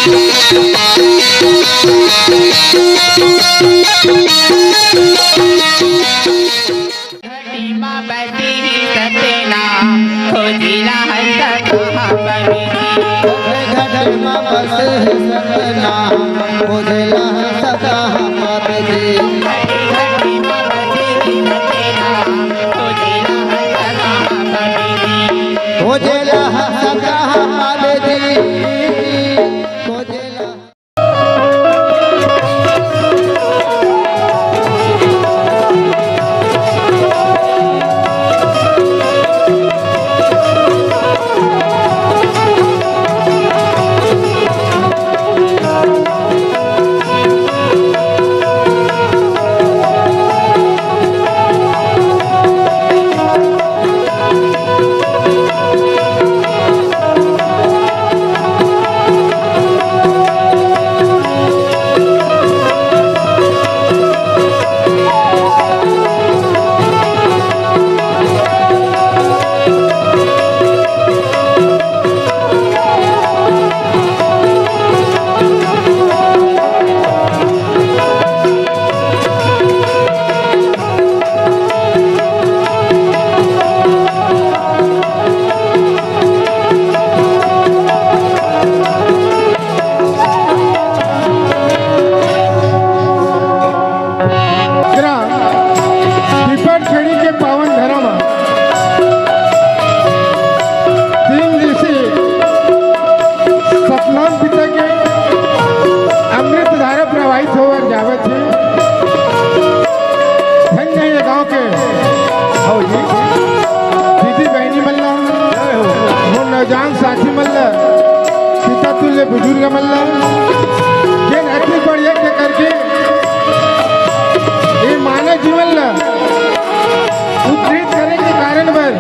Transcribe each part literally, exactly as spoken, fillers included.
घटी मा बसे हे सतनाम, खोजेला हर सतनाम बाबे जी। घटी मा बसे हे सतनाम, खोजेला हर सतनाम बाबे जी। घटी मा बसे हे सतनाम, खोजेला हर सतनाम बाबे जी। खोजेला हर सतनाम बाबे जी। खोजेला ग्राम पीपरछड़ी के पावन धरा म तीन ऋषि सतनाम पिता के अमृत धारा प्रवाहित होवत जावत हे। धन्य हे ये गांव के। हव जी। दीदी बहिनी मन ला, मोर नौजवान साथी मन ला, पिता तुल्य बुजुर्ग मन ला, जेन अति बड़ यज्ञ करके ये मानव जीवन ला उद्धृत करे के कारण बर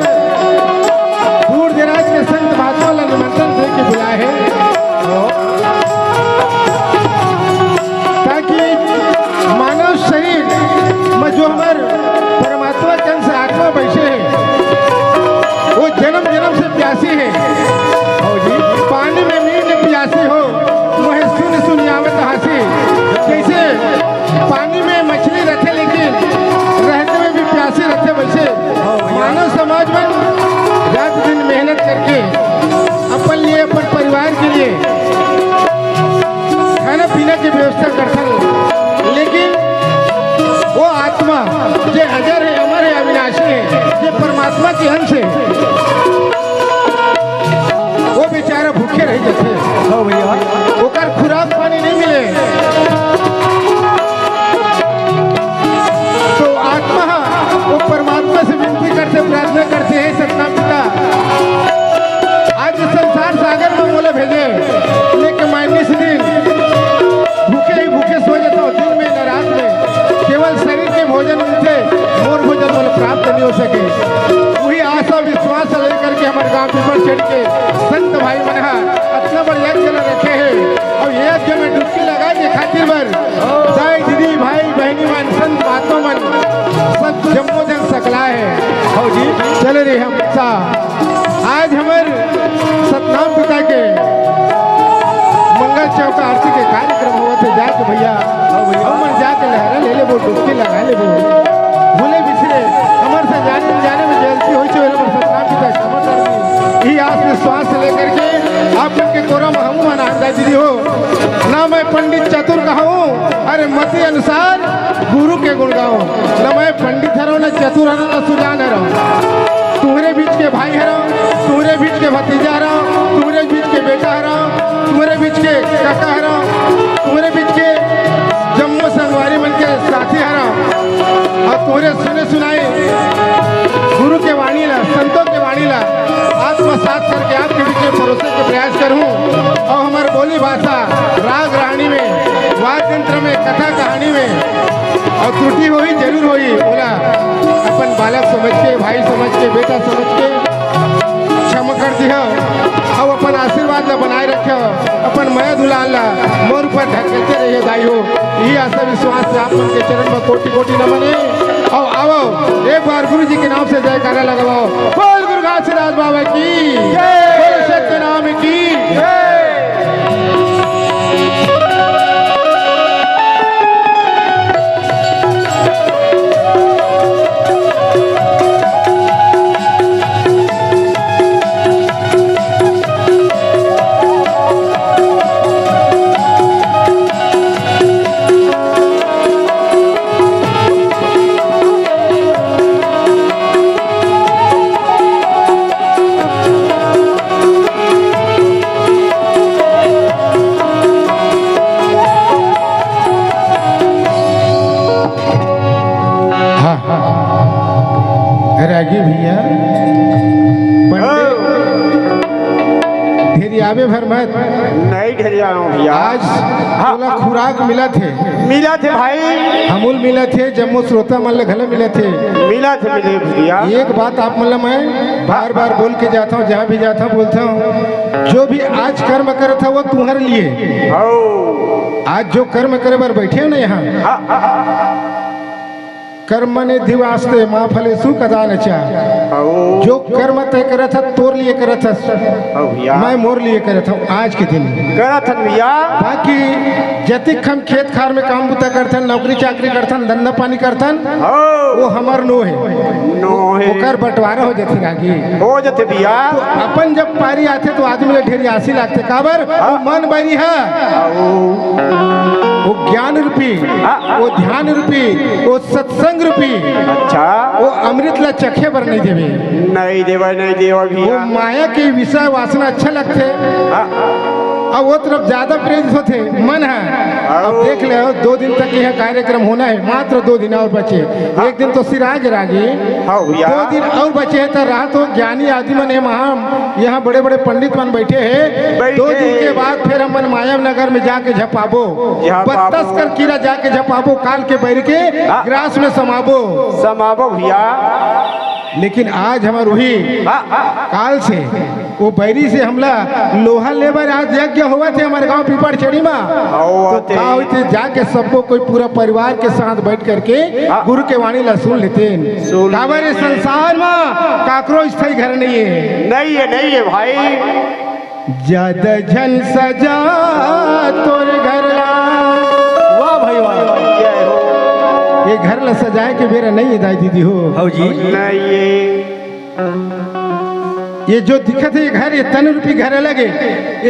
दूर दराज के संत महात्मा ला निमंत्रण दे के बुलाए हे, ताकि मानव शरीर म जो हमर परमात्मा के अंश आत्मा बइसे हे, वो जन्म जन्म से प्यासी हे। हव जी। पानी में मीन प्यासी हो, मोहे सुन सुन आवत हांसी। जइसे पानी में मछली रथे, लेकिन रहते हुए भी प्यासी रथे, वइसे हव भइया। मानव समाज मन रात दिन मेहनत करके अपन लिए, अपन परिवार के लिए खाना पीना के व्यवस्था करथन, लेकिन वो आत्मा जे अजर हे, अमर हे, अविनाशी हे, जे परमात्मा के अंश हे, वो बेचारा भूखे रह जाथे। हव भइया। ओकर खुराक पानी नहीं मिले, तो आत्मा ह वो परमात्मा से विनती करथे, प्रार्थना करथे, हे सतनाम पिता, आज संसार सागर में मोला भेजे, लेकिन मैं निस दिन भूखे ही भूखे सो जाता हूँ, दिन में न रात में, केवल शरीर के भोजन मिलथे, मोर भोजन मोला प्राप्त नहीं हो सके। वही आशा विश्वास लेकर के हमर गांव पीपरछड़ी के संत भाई मन ह अतना बड़ यज्ञ ल रखे हे, अउ ये यज्ञ में डुबकी लगाए के खातिर बर दाई, दीदी, भाई, बहिनी मन, संत महात्मा मन, सब जम्मो जन सकलाए हे। हव जी। चले रे हम सा आज हमर सतनाम पिता के मंगल चौका आरती के कार्यक्रम होवत हे। जाके भइया, हव भइया। हमन जाके लहरा ले लेबो, डुबकी लगा लेबो। भूले बिसरे हमर से जाने अनजाने में गलती होइस हे, हमर सतनाम पिता क्षमा कर दी। इही आस विश्वास से लेकर के आप मन के कोरा म हमू मन आन जाए दीदी हो। ना मैं पंडित चतुर कहूँ, अरे मति अनुसार गुरु के गुण गाओ। न मैं पंडित हरव, न चतुर हरव, न सुजान हरव। तुम्हरे बीच के भाई हरव, तुम्हरे बीच के भतीजा हरव, तुम्हरे बीच के बेटा हरव, तुम्हरे बीच के काका हरव, तुम्हरे बीच के जम्मो संगवारी मन के साथी हरव। अउ तुम्हरे सुने सुनाई गुरु के वाणी ला, संतों के वाणी ला आत्मसात करके आपके बीच में परोसे के प्रयास करहूँ। अउ हमर बोली भाषा, राग रागनी में, वाद्य यंत्र में, कथा कहानी में अउ त्रुटि होही, जरूर होही, ओला अपन बालक समझ के, भाई समझ के, बेटा समझ के क्षमा कर दिहव, अउ अपन आशीर्वाद ला बनाए रखव, अपन मया दुलार ला मोर ऊपर ढकेलते रहिए दाई हो। इही आशा विश्वास से आप मन के चरण में कोटि कोटि नमन हे। अउ आवव, एक बार गुरु जी के नाम से जयकारा लगवाओ। बोल गुरु घासीदास बाबा की जय। बोल सत्यनाम की जय। ढेरियाबे भर मत। नहीं ढेरियाओं भैया। आज हाँ। तोला खुराक मिलत हे। मिलत हे भाई। हमू ल मिलत हे, जम्मो श्रोता मन ल घलो मिलत हे। मिलत हे, मिले भैया। एक बात आप मन ल मैं बार-बार बोल के जात हंव, जहाँ भी जात हंव बोलत हंव, जो भी आज कर्म करत हव वो तुम्हर लिए। हौ। आज जो कर्म करे बर बैठे हो ना यहाँ, हाँ, हाँ, हाँ। कर्मणीत्यभिप्रवृत्तोर्मा फलेषु कदाचन। हौ। जो कर्म तैं करत हस, तोर लिए करत हस। हौ भैया। मैं मोर लिए करत हंव आज के दिन। करत हन भैया। बाकी जतिक हम खेत खार में काम बुता करथन, नौकरी चाकरी करथन, धंधा पानी करथन, हौ। वो हमर नो हे। नो हे। ओकर बंटवारा हो जथे रागी। हो जथे भैया। तो अपन जब पारी आथे तो आदमी ल ढेरियासी लागथे। काबर? हाँ। वो मन बैरी ह। हौ। वो ज्ञान रूपी, हाँ। वो ध्यान रूपी, वो सत्संग रूपी, अच्छा। वो अमृत ला चखे बर नहीं देवे। नहीं देवे, नहीं देवे वो भैया। माया के विषय वासना अच्छा लगथे। हाँ। अब वो तरफ ज्यादा प्रेरित होथे मन ह। अब आओ। देख ले, दो दिन तक यह कार्यक्रम होना है, मात्र दो दिन और बचे। हाँ। एक दिन तो सिरा गे रागी। हाँ भैया। दो दिन और बचे हैं तो रात हो, ज्ञानी आदमी मन हे, महा यहाँ बड़े-बड़े पंडित मन बैठे हैं। बैठे दो दिन के हैं। बाद फिर हमन मायानगर में जाके झपाबो। झपाबो। बत्तीस कर कीरा जाके झपाबो, काल के बैर के हाँ। ग्रास में समाबो। समाबो भैया। लेकिन आज हमर उही हाँ, हाँ। काल से, वो बैरी से हमला लोहा लेबर आज यज्ञ होवत हे हमर गांव पीपर छेड़ी मा। होवत तो हे। का होथे, जाके सबको कोई पूरा परिवार के साथ बैठ करके हाँ। गुरु के वाणी ला सुन लेते हैं। सुन काबर ये लेते हैं। संसार मा काकरो स्थायी घर नहीं है। नहीं है, नहीं है भाई। ज्यादा झन सजा तोर घर ला। वाह भाई वाह। जय हो। ये घर ला सजाए के बेरा नहीं है दाई दीदी हो। हौ जी। नहीं है। ये जो दिखत हे ये घर, ये तन रूपी घर अलग हे,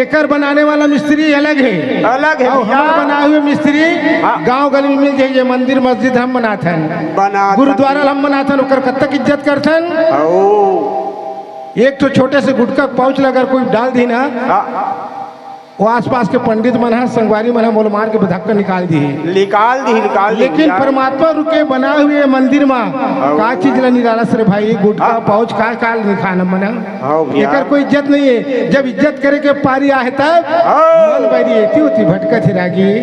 एकर बनाने वाला मिस्त्री अलग हे। अलग हे अउ भैया। हमर बनाए हुए मिस्त्री हाँ। गांव गली में मिल जाही। ये मंदिर मस्जिद हम बनाथन, बनाथन। गुरुद्वारा हम बनाथन, ओकर कतक इज्जत करथन। ओ। एक ठो छोटे से गुटखा के पाउच ला अगर कोई डाल दी ना, हाँ। वो आसपास के पंडित मन ह, संगवारी मन ह मोला मार के धक्का निकाल दिही। निकाल दिही, निकाल दिही लेकिन भैया। परमात्मा रूप के बनाए हुए मंदिर मा हाँ। का चीज ला निरालस रे भाई, गुटखा हाँ। पाउच का, का निखान मन ह? हाँ भैया। एकर कोई इज्जत नहीं है। जब इज्जत करे के पारी आहे तब हाँ। मन बैरी एती ओती भटकत हे रागी।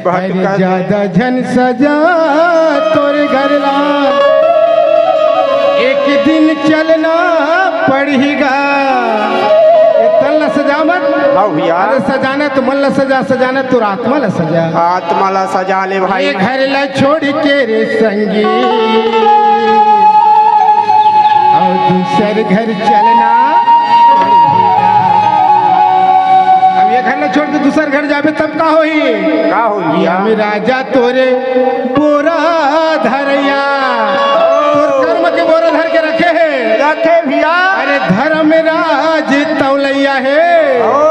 भटकत अरे हे। ज्यादा झन सजा तोर घर ला, एक दिन चलना पड़ही गा। ये तन ला सजा मत। हाँ भैया। अरे सजाना तो मन ला सजा, सजाना तोर आत्मा ला सजा। आत्मा ला सजा ले भाई। ये घर ला छोड़ के रे संगी, अउ दूसर घर चलना। अब ये घर ला छोड़ के दूसर घर जाबे तब का होही? का होही भैया? हम राजा तोरे बोरा धरया, तोर कर्म के बोरा धर के रखे हे। रखे भैया। अरे धर्मराज तौलैया हे। ओ।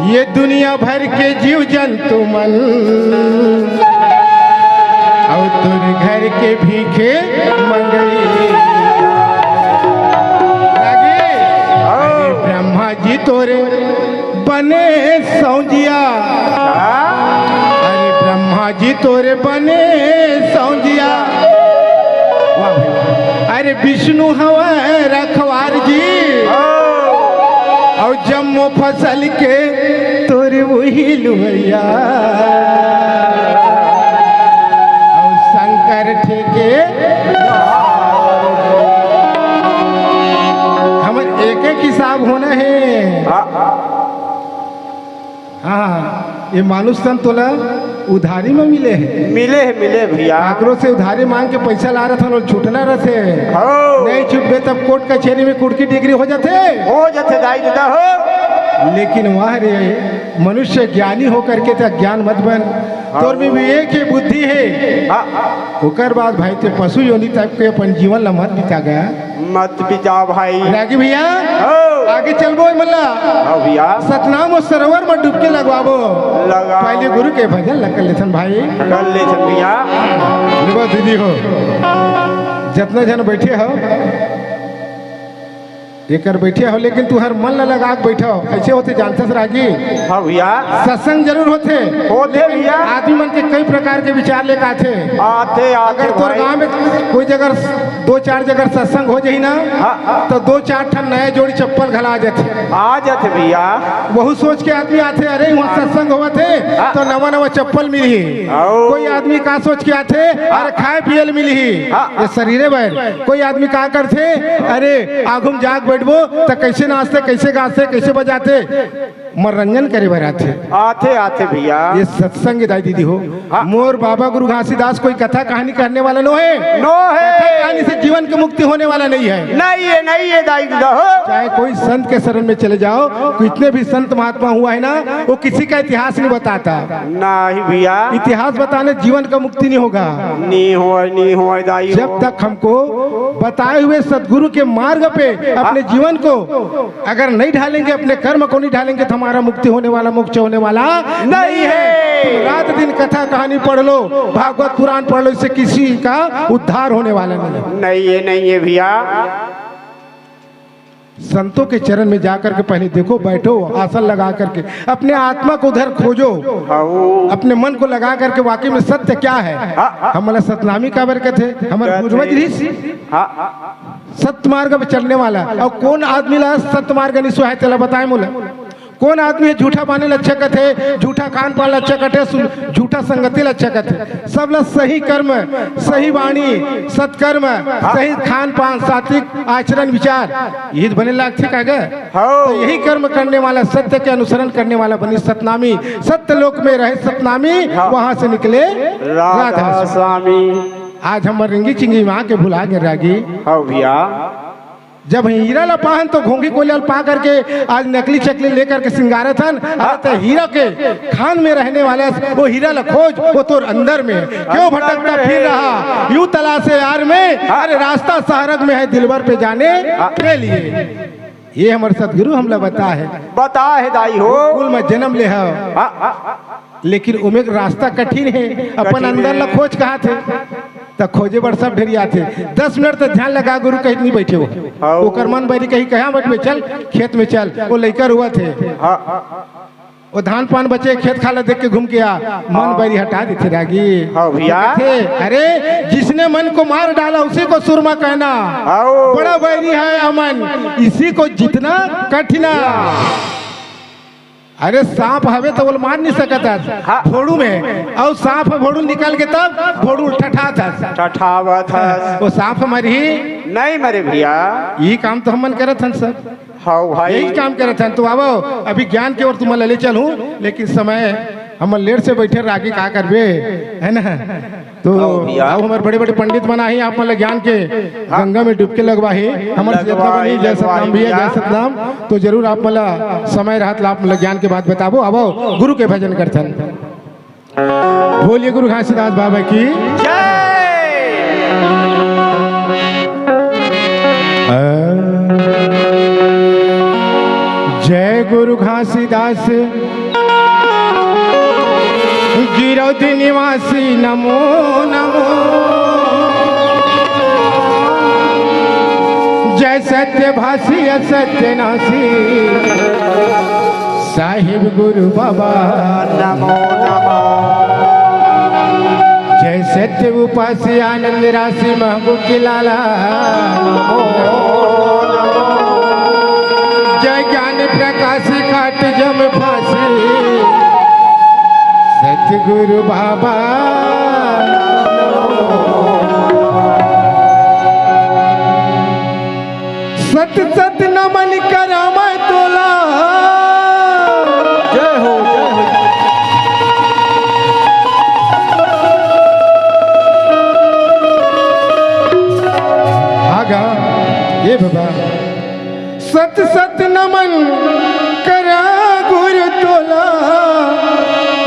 ये दुनिया भर के जीव जंतु मन, अउ तोर घर के भीखे मंगई। रागी, अरे ब्रह्मा जी तोरे बने सौंजिया। हाँ? अरे ब्रह्मा जी तोरे बने सौंजिया। वाह भाई। अरे विष्णु हवय रखवार जी। हाँ। अउ जम्मो फसल के तोर उही लुवैया। अउ शंकर ठेके। हमर एक एक हिसाब होना हे। हाँ। हाँ, ये मानुष तन तोला उधारी में मिले हे। मिले हे, मिले भैया। काकरो से उधारी मांग के पैसा ला रथन, वो छूटना रथे। हो। नहीं छूटबे तब कोर्ट कचहरी में कुड़की डिग्री हो जाथे। हो जाथे दाई ददा हो। लेकिन वह रे मनुष्य ज्ञानी हो करके त ज्ञान मत बन। हाँ। तोर में विवेक हे, बुद्धि हे। हाँ। ओकर बाद भाई ते पशु योनि type के अपन जीवन ला मत बिता गा। मत बिता भाई। रागी भैया, हो। आगे चलबो ए मन ला। हाँ भैया। सतनाम अउ सरोवर में डुबकी लगवाबो। लगा। पहले गुरु के भजन ला कर लेथन भाई। कर लेथन भैया। देखो दीदी हो, जतना झन बैठे हो, जेकर बइठे हो, लेकिन तुंहर मन ला लगा के बइठव, अइसे होथे जानथस रागी। हाँ भैया। सत्संग जरूर होथे। होथे भैया। आदमी मन के कई प्रकार के विचार लेके आथे। आथे, आथे अगर तोर भाई। गांव में कोई जगह, दो चार जगह सत्संग हो जाही ना, हाँ, हाँ। तो दो चार ठन नया जोड़ी चप्पल घला आ जाथे। आ जाथे भैया। वहू सोच के आदमी आथे, "अरे, वहाँ सत्संग होवत हे, हाँ। तो नवा नवा चप्पल मिलही।" आओ। कोई आदमी का सोच के आथे, "अरे, खाए पिए ल मिलही।" हाँ। ये शरीरे बर। कोई आदमी का करथे, "अरे, आघू म जाके बैठबो, त कइसे नाचथे, कइसे गाथे, कइसे बजाथे?" मनोरंजन करे बर आथे। आथे, आथे भैया। ये सत्संग दाई दीदी हो। हाँ। मोर बाबा गुरु घासीदास कोई कथा कहानी कहने वाला नो हे। नो हे। कथा कहानी से जीवन की मुक्ति होने वाला नहीं है। नहीं है, नहीं है दाई दीदी हो। चाहे कोई संत के शरण में चले जाओ, कितने भी संत महात्मा हुआ है ना, वो किसी का इतिहास नहीं बताता। नहीं भैया। इतिहास बताने जीवन का मुक्ति नहीं होगा। नहीं होय, नहीं होय दाई जब हो। तक हमको बताए हुए सदगुरु के मार्ग पे अपने हाँ। जीवन को अगर नहीं ढालेंगे, अपने कर्म को नहीं ढालेंगे, तो हमारा मुक्ति होने वाला, मोक्ष होने वाला नहीं नहीं है। है। तुम रात दिन कथा कहानी पढ़ लो, भागवत पुराण पढ़ लो, इससे किसी का उद्धार होने वाला नहीं है। नहीं है, नहीं है भैया। संतों के चरण में जाकर के पहले देखो, बैठो आसन लगा करके, अपने आत्मा को उधर खोजो, हाँ, वो अपने मन को लगा करके वाकई में सत्य क्या है। हाँ, हाँ। हमला सतनामी काबर कथे, हमर कहते पूर्वज ऋषि हाँ, हाँ। सत्य मार्ग पे चलने वाला। अउ कोन आदमी ला सत्य मार्ग नहीं सुहाय, तेला बताए मोला। कोन आदमी झूठा बाने ला अच्छा कथे, झूठा खान पान ला अच्छा कथे, सुन-, झूठा संगति ला अच्छा कथे। सब ला सही कर्म, सही वाणी, सत्कर्म, सही खान पान, सात्विक आचरण विचार, यही तो बने लागथे का गा? हाँ। तो यही कर्म करने वाला, सत्य के अनुसरण करने वाला बनी सतनामी। सत्य लोक में रहे सतनामी, हाँ। वहां से निकले राधा राधा स्वामी। आज हमर रिंगी चिंगी माँ के भुला गे रागी। हाँ भैया। जब हीरा ला पाहन तो घोंघी कोलिया ला पा करके आज नकली चकली लेकर के सिंगारत हन। अरे ते हीरा के खान में रहने वाले वो हीरा ला खोज, वो तोर अंदर में क्यों अंदर भटकता में फिर है। रहा, यूं तलाशे यार में। हाँ। अरे रास्ता सहरग में है दिलबर पे जाने हाँ। के लिए। ये हमर सतगुरु हमला बता है। बता है दाई हो। कुल में जन्म ले हव। हाँ, हाँ। लेकिन ओमे के रास्ता कठिन हे, अपन कठिन अंदर हे। ला खोज कहाथे, त खोजे बर सब ढेरियाथे। दस मिनट तक ध्यान लगा गुरु कहीं नहीं बैठे हो, हाँ। ओकर मन बैरी कहीं कहाँ बैठबे, चल खेत में चल, वो लइका रोवत हे। हाँ। वो धान पान बचे खेत खाला देख के घूम के आ, मन हाँ। बैरी हटा देथे रागी। हाँ भैया। कहथे, अरे जिसने मन को मार डाला उसी को सुरमा कहना, हाँ। बड़ा बैरी है अमन, इसी को जीतना कठिना। अरे सांप हवे त ओला मार नहीं सकत हस। हाँ। भोड़ू में, अउ सांप ह भोड़ू निकल के तब भोड़ू ठठात हस। ठठावत हस। वो सांप मरही? नहीं मरे भैया। यही काम तो हमन करत हन सब। हाँ भाई। यही काम करत हन। तो आवो, अभी ज्ञान के ओर तुमन ला ले चलहूँ, लेकिन समय हमन लेट से बैठे, रागी का करबे, है ना? तो आओ भैया। आओ, हमर बड़े-बड़े पंडित मन आही, आप मन ला ज्ञान के हाँ। गंगा में डुबकी लगवाही। हमर लगवाही, जितना बनी, जय सतनाम लगवाही भैया, भैया। जय सतनाम। तो जरूर आप मन ला समय रहत ला आप मन ला ज्ञान के बात बताबो। आवो, गुरु के भजन करथन। बोलिए गुरु घासीदास बाबा की। जय। जय गुरु घासीदास गिरौद निवासी नमो नमो। जय सत्य भाषी असत्य नाशी साहिब गुरु बाबा नमो नमो। जय सत्य उपासी आनंद राशि महबूब के लाला नमो नमो। जय ज्ञान प्रकाश खाट जम फांसी सतगुरु बाबा। सत सत नमन करा मैं तोला। जय हो, जय हो। आगा, ये बाबा। सत सत नमन करा गुरु तोला,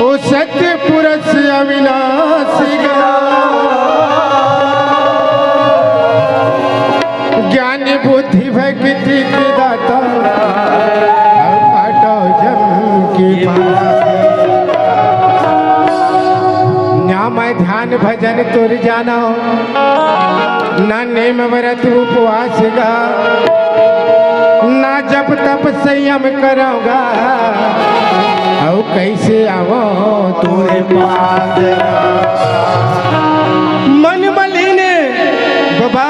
ओ सत्य पुरुष अविनाशी गा। ज्ञान बुद्धि भक्ति के दाता, हम काटो जम के पास। ना मैं ध्यान भजन तोर जानो, ना नेम व्रत उपवास गा। ना जप तप संयम करव गा, अउ कइसे आवव तोरे पास। मन मलिन, बाबा,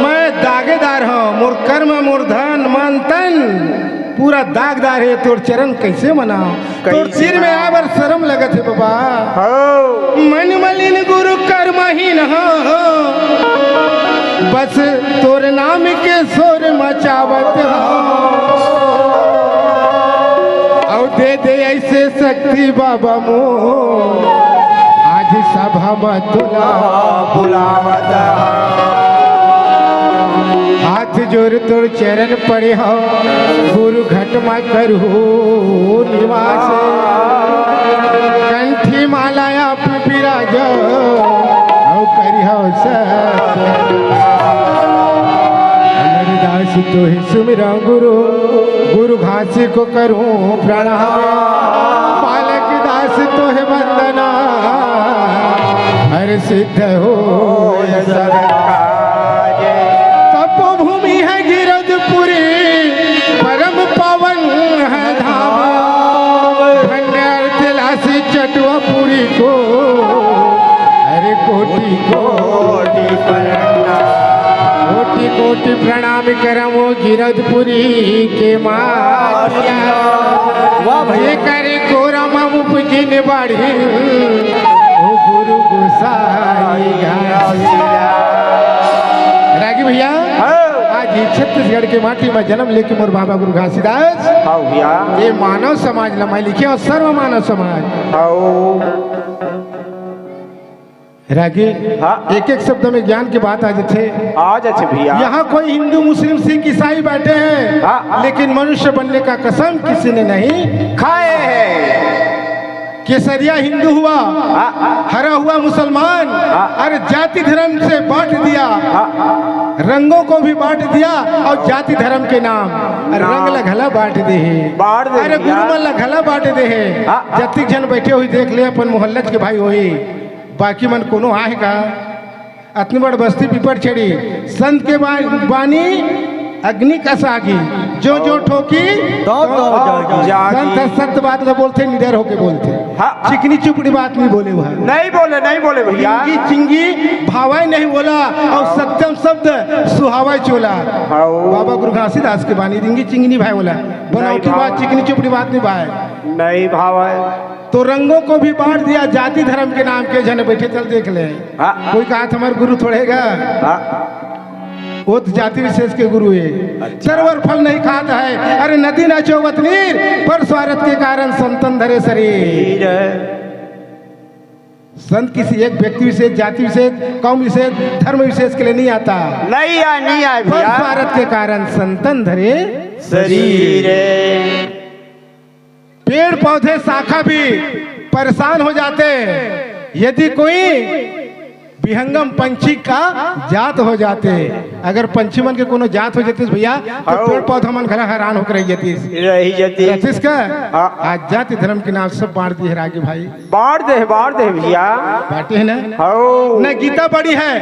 मैं दागेदार हंव, मोर कर्म, मोर धन, मन, तन, पूरा दागदार हे, तोर चरण कइसे मनावं? तोर कइसे तीर में आय बर शरम लगत हे बाबा। हव। मन मलिन गुरु कर्महीन हंव, बस तोर नाम के शोर मचावत हंव। अउ दे दे अइसे शक्ति बाबा मोर, आज सभा म तोला बुलावत हंव। हाथ जोर तोर चरण पड़े हंव, गुरु घट म करहू निवास। कंठी माला आप बिराजव, अउ करिहव सत। अमरदास तोहे सुमिरंव गुरु, गुरु घासी को करहूं प्रणाम। बालक दास तोहे वंदना, हर सिद्ध होय सब काज। तपोभूमि है गिरधपुरी, परम पावन है धाम। धन्य अरतिलासी चटुआपुरी को, अरे कोटि कोटि प्रणाम। कोटि कोटि प्रणाम करंव वो गिरधपुरी के माटिया। वाह भैया। जेकर कोरा म उपजिन बाढ़िन, ओ गुरु गोसाई घासीदास। रागी भैया, हाँ। आज ये छत्तीसगढ़ के माटी म जन्म लेके मोर बाबा गुरु घासीदास, हाँ भैया। ये मानव समाज ला मैं लिखे हंव, सर्व मानव समाज। हाँ। रागी, हाँ। एक एक शब्द में ज्ञान के बात आ जाथे। आ जाथे भैया। यहाँ कोई हिंदू, मुस्लिम, सिख, ईसाई बैठे हैं, हाँ। लेकिन मनुष्य बनने का कसम किसी ने नहीं खाए है। केसरिया हिंदू हुआ, हाँ। हरा हुआ मुसलमान, हाँ। अरे जाति धर्म से बांट दिया, हाँ। रंगों को भी बांट दिया और जाति धर्म के नाम, नाम। रंग ला घला बांट दे हे। बांट दे अरे भैया। गुरु मन ला घला बांट दे हे। हाँ। जतिक झन बैठे होही देख ले, अपन मोहल्ला के भाई होही। बाकी मन कोनो आहे का? अतनी बड़ बस्ती पीपर छेड़ी, संत के बा-, बानी अग्नि कस आगी, जो जो ठोकी तो तो जागी। संत सत्य बात ला बोलथे, निडर होके बोलथे। हाँ। चिकनी चुपड़ी बात नहीं बोले वह। नहीं बोले, नहीं बोले भैया। चिंगी चिंगी भावय नहीं बोला, और सत्यम शब्द सुहावय चोला। हाँ। बाबा गुरु घासीदास के बानी, रिंगी चिंगी नहीं भाई बोला, बनावटी बात, चिकनी चुपड़ी बात नहीं भाई। नहीं भावय। तो रंगों को भी बांट दिया, जाति धर्म के नाम के झन बैठे, चल देख ले। हाँ। कोई कहा था हमारे गुरु थोड़े गा? हाँ। वो तो जाति विशेष के गुरु है। अच्छा। सर्वर फल नहीं खाता है। अरे नदी ना चोवत नीर, पर स्वार्थ के कारण संतन धरे शरीर। ठीक है। संत किसी एक व्यक्ति विशेष, जाति विशेष, कौम विशेष, धर्म विशेष के लिए नहीं आता। नहीं आए, नहीं आए पर भैया। स्वार्थ के कारण संतन धरे शरीर। पेड़ पौधे शाखा भी परेशान हो जाते हैं, यदि कोई विहंगम पंछी का जात हो जाते। अगर पंछी मन के कोनो जात हो जातिस भैया, तो हौ। पेड़ पौधा मन घला हैरान होकर रह जातिस। रही जातिस। रहतिस का? हाँ। आज जाति धर्म के नाम सब बांट दिए रागी भाई। बांट दे, बांट दे भैया। बांटे है ना? हौ। न गीता बड़ी है,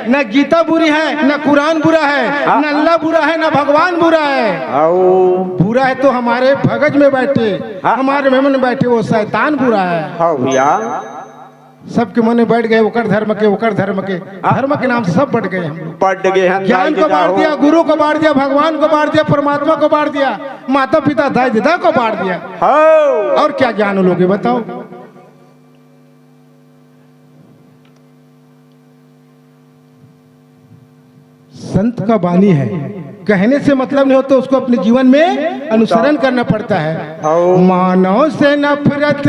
न गीता बुरी है, न कुरान बुरा है, हाँ। न अल्लाह बुरा है, न भगवान बुरा है। हौ। बुरा है तो हमारे भगज में बैठे, हाँ। हमारे में बैठे वो शैतान बुरा है। हाँ भैया। सबके मन में बैठ गए ओकर धर्म के, ओकर धर्म के, हाँ। धर्म के नाम से सब बट गए हम लोग। बट गए हम, ज्ञान को बांट दिया, गुरु को बांट दिया, भगवान को बांट दिया, परमात्मा को बांट दिया, माता पिता दाई ददा को बांट दिया। हाँ। और क्या ज्ञान लोगे बताओ? संत का बानी है, कहने से मतलब नहीं होता, उसको अपने जीवन में अनुसरण करना पड़ता है। हौ। मानव से नफरत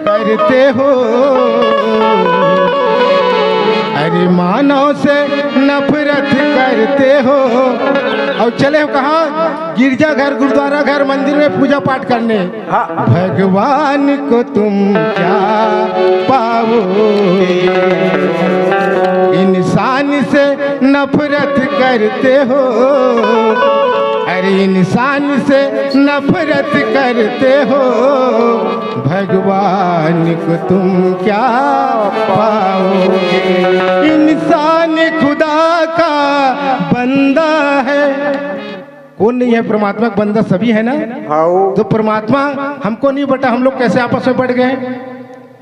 करते हो, अरे मानव से नफरत करते हो। और चले हो कहाँ? गिरजा घर, गुरुद्वारा घर, मंदिर में पूजा पाठ करने। हाँ। भगवान को तुम क्या पाओगे? इंसान से नफरत करते हो, अरे इंसान से नफरत करते हो, भगवान को तुम क्या पाओगे? इंसान खुदा का बंदा है, कौन नहीं है? परमात्मा का बंदा सभी है ना। हाँ। तो परमात्मा हमको नहीं बटा, हम लोग कैसे आपस में बट गए?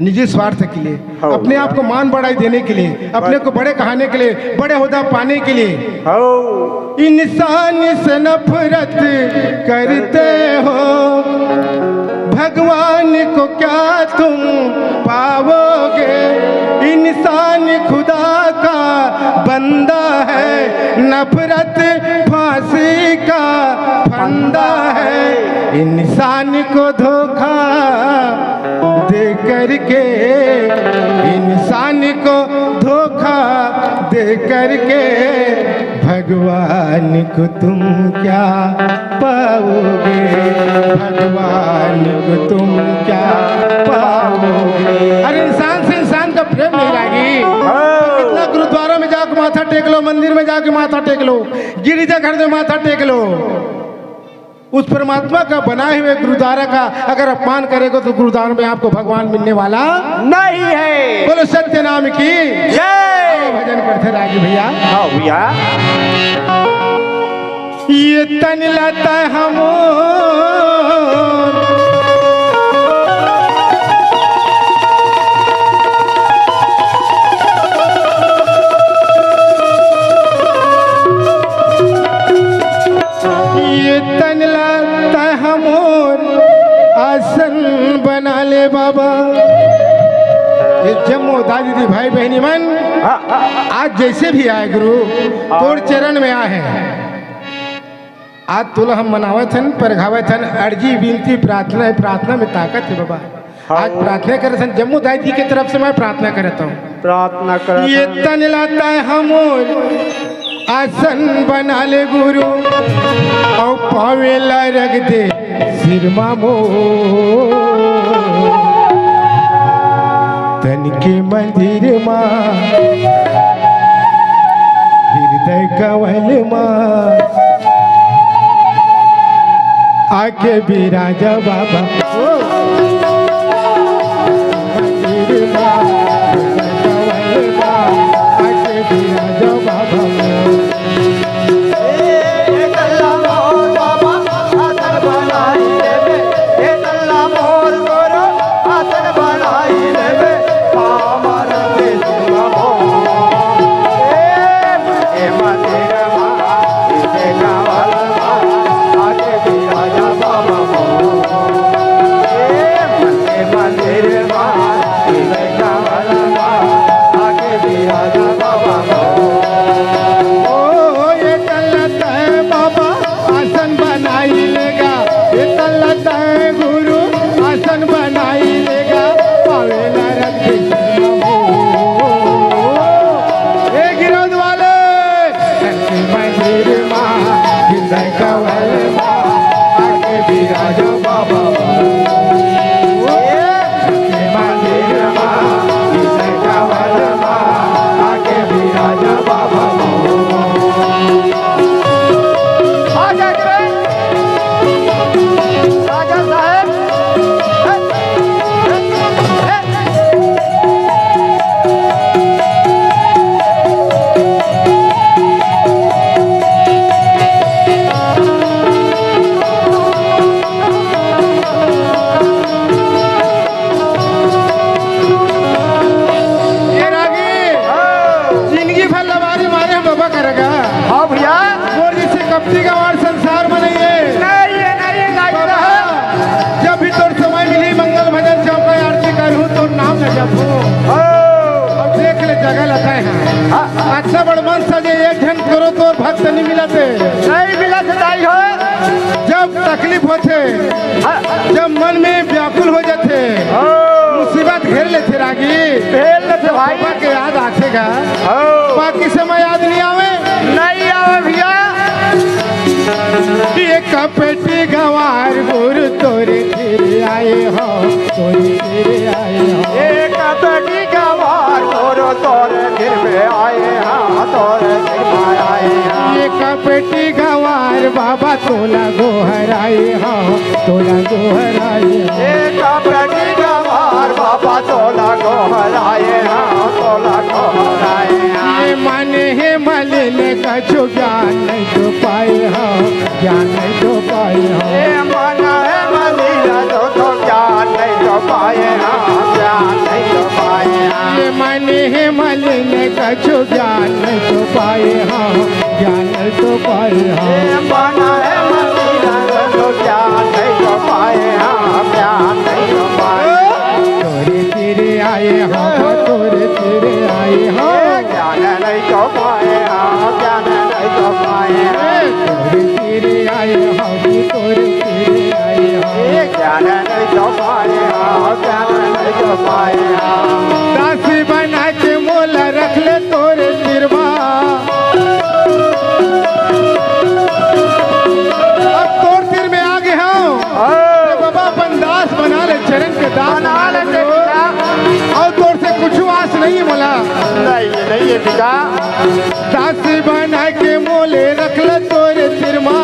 निजी स्वार्थ के लिए, हाँ। अपने आप को मान बढ़ाई देने के लिए, अपने को बड़े कहाने के लिए, बड़े होदा पाने के लिए। हाँ। इंसान से नफरत करते हो, भगवान को क्या तुम पाओगे? इंसान खुदा का बंदा है, नफरत फांसी का फंदा है। इंसान को धोखा दे करके, इंसान को धोखा दे करके, भगवान को तुम क्या पाओगे? भगवान को तुम क्या पाओगे? अरे, इंसान से इंसान का प्रेम नहीं रहेगी। हाँ। कितना गुरुद्वारा में जाके माथा टेक लो, मंदिर में जाके माथा टेक लो, गिरजाघर में माथा टेक लो, उस परमात्मा का बनाए हुए गुरुद्वारा का अगर अपमान करेगा तो गुरुद्वारा में आपको भगवान मिलने वाला नहीं है। बोलो सत्य नाम की जय। भजन करते राजू भैया। हाँ भैया। ये तन लता हमोर ये तन ला तै हमोर आसन बना ले बाबा। ये जम्मो दाई दीदी भाई बहिनी मन, आज जैसे भी आए गुरु, तोर चरण में आए हैं। आज तोला हम मनावत हन, परघावत हन, अर्जी, विनती, प्रार्थना है, प्रार्थना में ताकत है बाबा। हाँ। आज प्रार्थना करत हन, जम्मो दाई जी के तरफ से मैं प्रार्थना करत हूँ। प्रार्थना करत ये हन। तन ला तै हमोर आसन बना ले गुरु, अउ पावे ला रख दे सिर मा मोर। तन के मंदिर मा, हृदय कमल मा, आके बिराजा बाबा। ओ। मंदिर मा, कमल मा, आके बिराजा बाबा। ओ, ये तन ला तै बाबा आसन बनाई लेगा, ये तन ला तै गुरु आसन बनाई लेगा, पावेला रख दे। ए गिरौद वाले, मंदिर मा, हृदय कमल मा, आके बिराजो बाबा। मंदिर मा, हृदय कमल मा, आके बिराजो बाबा। आ जा रे। राजा साहब। ये रागी, हाँ। जिंदगी भर लबारी मारे हम बाबा करेगा। हाँ भैया। मोर जैसे कपटी गंवार संसार में नहीं है। नहीं है, नहीं है, नहीं बाबा, रहा। जब भी तोर समय मिली, मंगल भजन चौका आरती करूँ, तोर नाम न जपू। हाँ। अब देख ले, जगह लता है। हाँ। अच्छा बड़ मन सजे, एक झन करो तोर भक्त नहीं मिलत हे। नहीं मिलत हे, दाई हो। जब तकलीफ होथे, हाँ। जब मन में व्याकुल हो जाथे, हाँ। मुसीबत घेर लेथे रागी, घेर लेथे भाई। बाबा के याद आथे गा। हाँ। बाकी समय याद नहीं आवे। नहीं आवे भैया। एक पेटी गंवार गुरु तोरे घेरे आए हो, तोरे घेरे आए हो। एक पेटी गंवार गुरु तोरे घेरे आए हो, तोरे घेरे आए हो। एक पेटी गंवार बाबा तोला गोहराए हो, तोला गोहराए हो। एक पेटी गंवार बाबा तोला गोहराए हो, तोला गोहराए हो। ये मन हे मलिन कछु ज्ञान नहीं तो पाए हो। ज्ञान नहीं तो पाए हम। ये मन हे मलिन, दो तो ज्ञान नहीं तो पाए हम, ज्ञान नहीं तो पाए हम। ये मन हे मलिन, कछु ज्ञान नहीं तो पाए हम, ज्ञान नहीं तो पाए हम। ये मन हे मलिन, दो तो ज्ञान नहीं तो पाए हम, ज्ञान नहीं तो पाए हम। तोरे तीरे आए हम, तोरे तीरे आए हम। ज्ञान नहीं तो पाए हम, ज्ञान नहीं तो पाए हम। तोरे तीरे आए हम, तोरे तीरे आए हम। ज्ञान नहीं तो पाए हम, ज्ञान नहीं तो पाए हम। दासी बना के मोला रख ले तोरे तीर मा। अब तोर तीर में आ गे हंव। हाँ। बाबा अपन दास बना ले, चरण के दास बना ले, बना ले। अउ तोर से कुछु आस नहीं हे मोला। नहीं हे, नहीं हे पिता। दास बना के मोले रख ले तोरे तीर मा,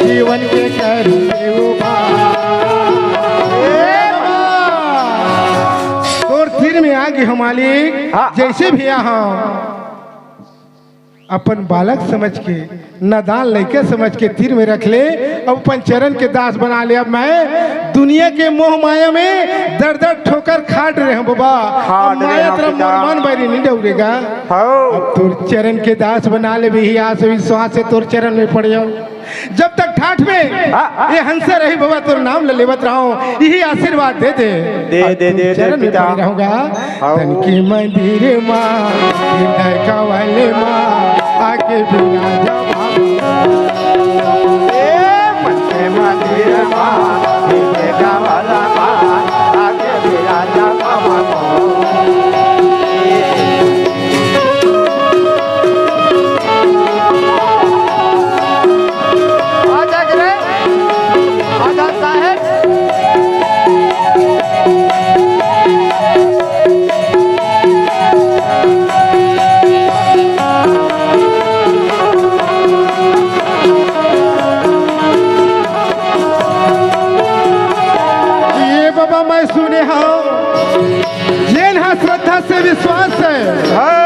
जीवन के कर दे उबार। तोर तीर में आ गे हंव मालिक, हाँ। जइसे भी आ हंव। अपन बालक समझ के, नादान लइका समझ के तीर में रख ले, अब अपन चरण के दास बना ले। अब मैं दुनिया के मोह माया में दर दर ठोकर खाट रहे हंव बाबा। खाट अब रहे माया हंव तरफ पिता। मोर मन बैरी नहीं डौरेगा। हौ। अब तोर चरण के दास बना ले, इही आस विश्वास से तोर चरण में पड़े हंव। जब तक ठाठ में हाँ, हाँ। ये हंसा रही बाबा, तोर नाम ल लेवत रहंव, इही आशीर्वाद दे दे। दे, दे, दे, दे, चरण में पिता। पड़े रहूंगा। हाँ। तन के मंदिर मा, हृदय कमल मा, आके विराजा बाबा। ए, मन के मंदिर मा, हृदय कमल मा, आके विराजा बाबा। आजा रे, आजा साहेब। ये बाबा, मैं सुने हंव, जेन हा श्रद्धा से विश्वास से हाँ।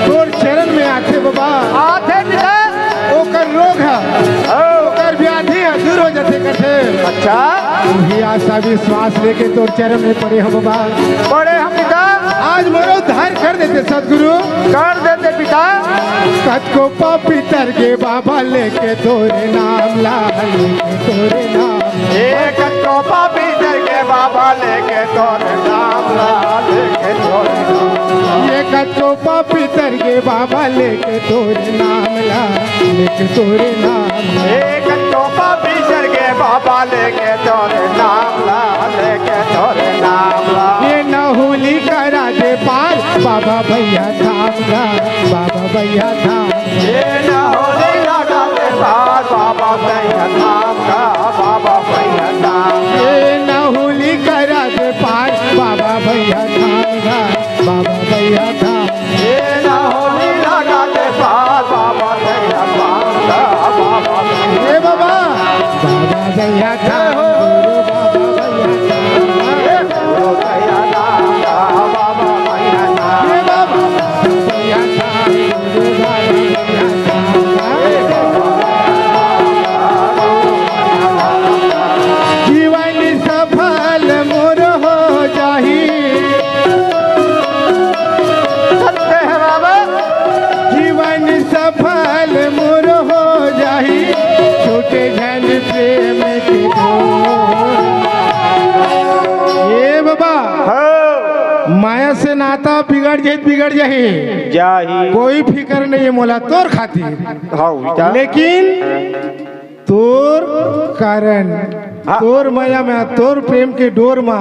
तोर चरण में आथे बाबा, आथे पिता। ओकर रोग ह, हाँ। ओकर व्याधि ह दूर हो जाथे कथे। अच्छा। उही आशा विश्वास लेके तोर चरण में पड़े हंव बाबा। पड़े हंव पिता। आज मोरो उद्धार कर देते सतगुरु। कर देते पिता। कतको पापी तर गे बाबा लेके तोरे नाम ला, लेके तोरे नाम। ए कतको पापी तर गे बाबा लेके तोरे नाम ला, लेके तोरे नाम। ए कतको पापी तर गे बाबा लेके तोरे नाम ला, लेके तोरे नाम। ए कतको पापी तर गे बाबा लेके तोरे नाम ला, लेके तोरे नाम ला। ये नहुली करा दे पार बाबा भैया धाम का, बाबा भैया धाम। ये नहुली लगा दे पार बाबा भैया धाम का, बाबा भैया धाम। ये नहुली करा दे पार बाबा भैया धाम का, बाबा भैया धाम। ये नहुली लगा दे पार बाबा भैया धाम का, बाबा भैया। हे बाबा, बाबा भैया धाम, गुरु बाबा भैया धाम। हे गुरु भैया धाम का, बाबा भैया धाम। हे बाबा, बाबा भैया धाम, गुरु बाबा भैया धाम। जीवन सफल मोर हो जाही। सत्य है बाबा। जीवन सफल मोर हो जाही, छूटे झन प्रेम के डोर। ए बाबा, हाँ। माया से नाता बिगड़ जाही, बिगड़ जाही। जाही। कोई फिकर नहीं हे मोला तोर खातिर। हाँ, बेटा। लेकिन तोर कारण, हाँ। तोर मया में, तोर प्रेम के डोर मा,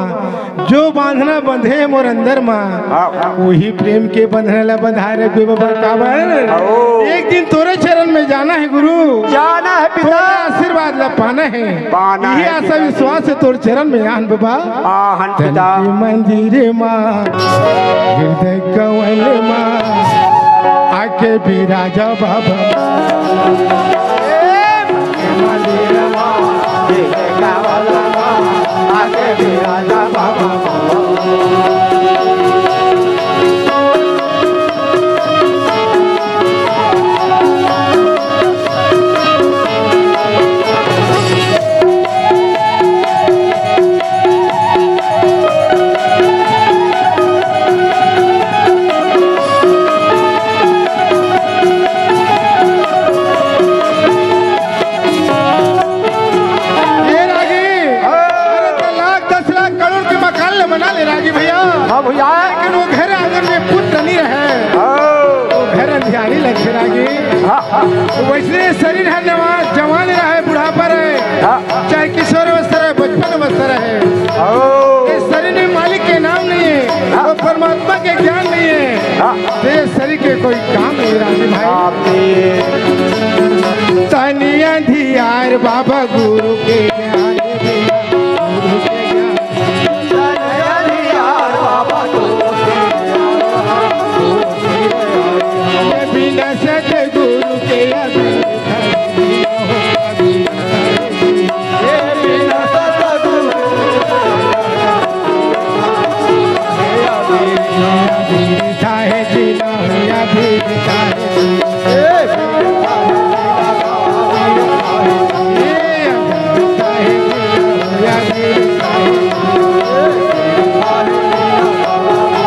जो बांधना बंधे हे मोर अंदर मा, हाँ। उही प्रेम के बंधना ला बंधाए रखबे बाबा। काबर? हाँ। एक दिन तोरे चरण में जाना हे गुरु। जाना हे पिता। तोरे आशीर्वाद ला पाना हे। पाना इही हे आशा पिता। विश्वास से तोर चरण में आहन बाबा। आहन तन पिता। के मंदिर मा, हृदय कमल मा, आके विराजा बाबा। वइसने शरीर ह नवा, जवान रहय, बुढ़ापा रहय, हाँ। चाहे किशोर अवस्था रहय, बचपन अवस्था रहय, ओ। ये शरीर में मालिक के नाम नहीं है, हाँ। वो परमात्मा के ज्ञान नहीं है, हाँ। तो ये शरीर के कोई काम नहीं, राजू भाई। आप तनी अंधियार बाबा गुरु के ज्ञान बिना, गुरु के ज्ञान बिना सतगुरु के अभी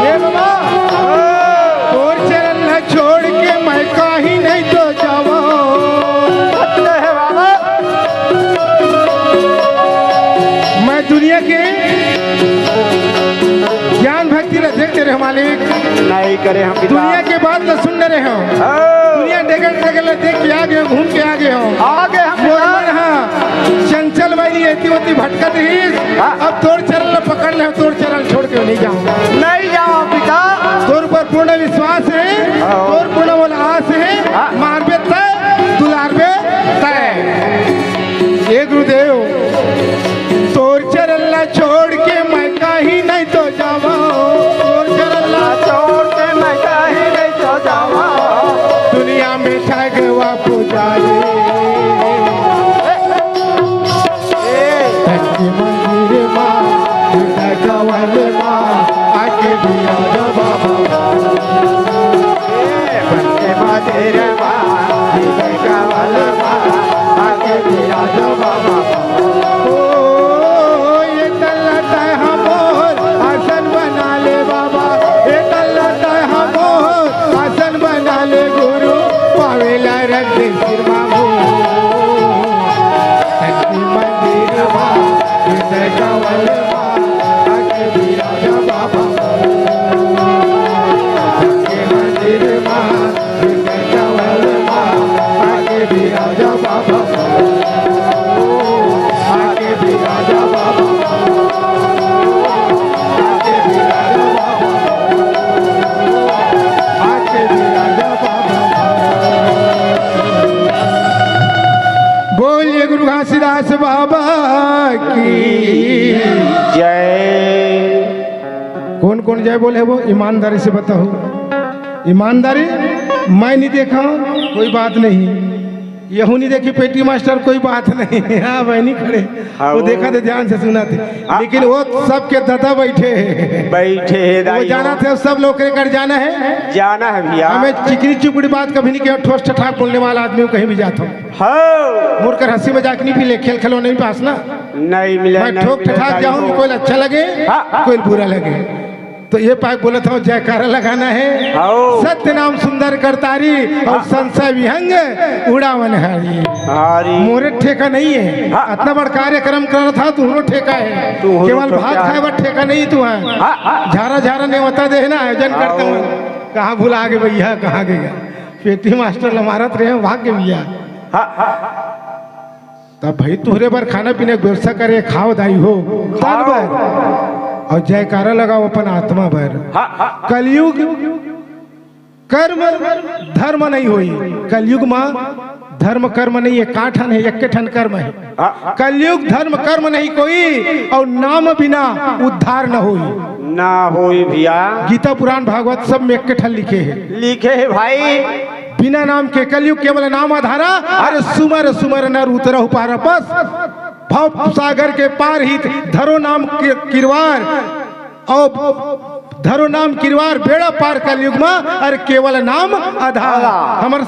ए बाबा, तोर चरण ला छोड़ के मैं कहीं नहीं तो जावं। सत्य है बाबा। मैं दुनिया के ज्ञान भक्ति ला देखते रहे मालिक। नहीं करे हम पिता। दुनिया के बात ला सुन रहे हो। हाँ। दुनिया डगर डगर ला देख के आ गए, घूम के आ गए हो। आ गए हम मोर पिता। मन हा चंचल वाली एती ओती भटकत रहिस। हाँ। अब तोर चरण ला पकड़ ले, तोर चरण छोड़ के नहीं जावं। नहीं जावं पिता। तोर ऊपर पूर्ण विश्वास है, हाँ। तोर पूर्ण मोला आस है, हाँ। मारबे तय, दुलारबे तय। हे गुरुदेव, तोर चरण ला छोड़ के मैं कहीं नहीं तो जावं, तोर चरण ला छोड़ के मैं कहीं नहीं तो जावं। दुनिया में ठगवा पुजारी, धरती मंदिर मा, ठगवा मा, आके भी आ जा बाबा। मंदिर मा, ठगवा मा, आके भी आ जा बाबा। ओ, ये तल्ला तय हमर आसन बना ले बाबा, ये तल्ला तय हमर आसन बना ले गुरु, पावेला रख दे सिर मामू। शक्ति मंदिर मा, हृदय कमल मा, आके विराज बाबा। शक्ति मंदिर मा, बोलिए गुरु घासीदास बाबा की जय। कौन कौन जय बोले वो, ईमानदारी से बताओ। ईमानदारी, मैं नहीं देखा, कोई बात नहीं। यहू नहीं देखी पेटी मास्टर, कोई बात नहीं। हाँ, वही नहीं खड़े। हाँ, वो वो देखा थे, ध्यान से सुना थे। हाँ। लेकिन वो सबके दादा बैठे हैं। बैठे हैं, वो दाई जाना हो। थे, सब लोग के कर जाना है। जाना है भैया। हमें चिकनी चुपड़ी बात कभी नहीं किया, ठोस ठठाक बोलने वाला आदमी हूँ, कहीं भी जाता हूँ। हाँ। मुड़कर हंसी मजाक नहीं मिले, खेल खिलौने नहीं पास ना। नहीं मिले, मैं नहीं ठोक मिले, ठठाक दाई जाऊँ, हो। कोई अच्छा लगे, हाँ, हाँ। कोई बुरा लगे। तो ये पाक बोलत हूँ, जयकारा लगाना है। आओ। सत्य नाम सुंदर करतारी और हाँ। संशय विहंग उड़ावन हारी। हारी। मोरे ठेका नहीं है। हाँ। इतना बड़ कार्यक्रम करत हा, तुहरो ठेका है। तुहरो केवल ठेका भात है। खाए बर ठेका नहीं तू है। हाँ, हाँ। झारा झारा नेवता देना, आयोजन आओ। करता हूँ। कहाँ भुला गए भैया, कहाँ गए? पेटी मास्टर ल मारत रहे, भाग गए भैया। हाँ, हाँ। तब भाई तुहरे बर खाना पीना के व्यवस्था करे, खाओ दाई हो, तन खाओ। बर। और जयकारा लगाओ अपन आत्मा बर। हाँ, हाँ। कलयुग कर्म धर्म नहीं होई। कलयुग मा धर्म कर्म नहीं है, काठन है, एक ठन कर्म है। हाँ। कलयुग धर्म कर्म नहीं कोई, और नाम बिना उद्धार न होई। ना होई भैया। गीता पुराण भागवत सब में एक ठन लिखे है। लिखे है भाई। बिना नाम के कलयुग केवल नाम आधारा, अरे सुमर सुमर नर उतरहु पारा। बस भव सागर के पार हित, धरो नाम कि-, किरवार, और धरो नाम किरवार, बेड़ा पार कलयुग मा, अरे केवल नाम आधार। आधार। हमर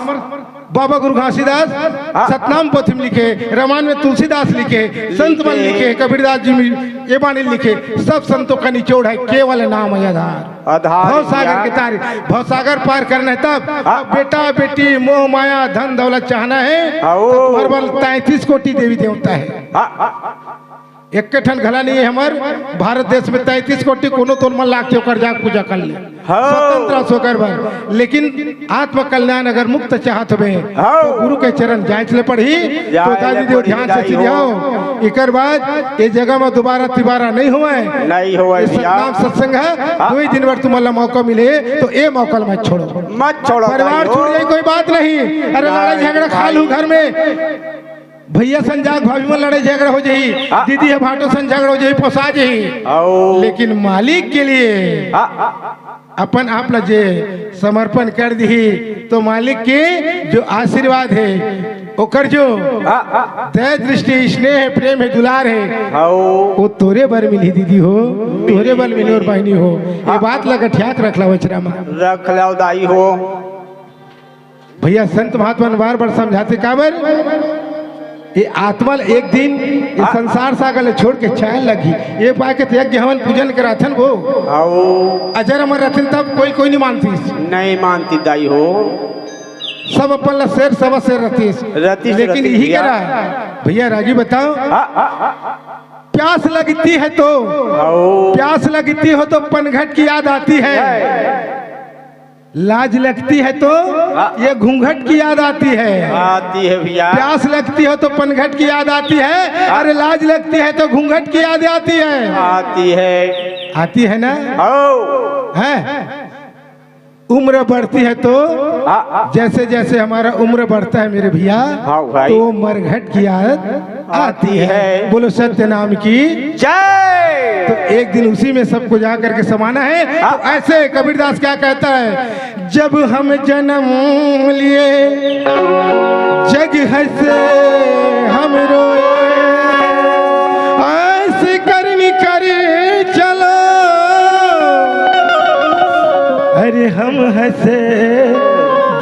बाबा गुरु घासीदास हाँ। सतनाम पोथी में लिखे, रामायण में तुलसीदास लिखे, संत मन लिखे। लिखे, कबीरदास जी में ये बाणी लिखे, सब संतों का निचोड़ है केवल नाम आधार। आधार भव सागर भैया। के तारी, भव सागर पार करना है तब। हाँ। अब बेटा बेटी मोह माया धन दौलत चाहना है, आओ। तो तुम्हारे बल तैंतीस कोटि देवी देवता है। हाँ, हाँ। एक ठन घला नहीं है हमर भारत देश में, तैंतीस कोटि कोनो तोर मन लागथे ओकर जाके पूजा कर ले। हाँ। स्वतंत्र अस ओकर बर, लेकिन आत्म कल्याण अगर मुक्त चाहत हवे, हाँ। तो गुरु के चरण जांच ले पड़ही। जांच तो दादी ले देव पड़ही, ध्यान से दाई हो। सीधियाओ। एकर बाद ये जगह में दोबारा तिबारा नहीं होवय। नहीं होवय ये भैया। सतनाम सत्संग है, हाँ। दो ही दिन बर तुमन ला मौका मिले, तो ये मौका ला मत छोड़ो। मत छोड़ो, परिवार दाई हो। छूट जाए, कोई बात नहीं। अरे, नहीं, लड़ाई झगड़ा खा लू भाई। घर में, भैया संजाग भाभी में लड़ाई झगड़ा हो जाही, हाँ। दीदी हे भाटो संग झगड़ा हो जाही, पोसा जाही। आओ। लेकिन मालिक के लिए हाँ, हाँ, हाँ। अपन आप ला जे समर्पण कर दिही, तो मालिक के जो आशीर्वाद है, ओकर जो हाँ, हाँ, हाँ। दया दृष्टि, स्नेह है, प्रेम है, दुलार है, आओ। वो तोरे बर मिलही दीदी हो, तोरे बर मिलही और बहिनी हो। ये हाँ। बात ला गठिया के रख ला बछरा मा। रख ला दाई हो। भैया, संत महात्मा मन बार-बार समझाथे, काबर? ये आत्मा ल एक दिन ये हाँ। संसार सागर ल छोड़ के चले लगही। ये पाय के तो यज्ञ हवन पूजन कराथन वो। आओ। अजर अमर रहिथन तब कोई, कोई नहीं मानतिस। नहीं मानतिस दाई हो। सब अपन ल शेर, सब शेर रहितिस। रहितिस, लेकिन रहितिस यही भैया। करा। भैया, रागी बताओ। हाँ, हाँ, हाँ। प्यास लगती है तो, आओ। प्यास लगती हो तो पनघट की याद आती है। है। लाज लगती है तो हाँ। ये घूंघट की याद आती है। आती है भैया। प्यास लगती हो तो पनघट की याद आती है, हाँ। अरे लाज लगती है तो घूंघट की याद आती है। आती है। आती है ना? हो। हैं? उम्र बढ़ती है तो हाँ, हाँ। जैसे जैसे हमारा उम्र बढ़ता है मेरे भैया, हाँ भाई। तो मरघट की याद आती आती है। है। बोलो सत्य नाम की जय। तो एक दिन उसी में सबको जा करके समाना है। हाँ। तो ऐसे कबीरदास क्या कहता है, जब हम जन्म लिए जग हंसे हम रोए, ऐसे करनी कर चलो, अरे हम हंसे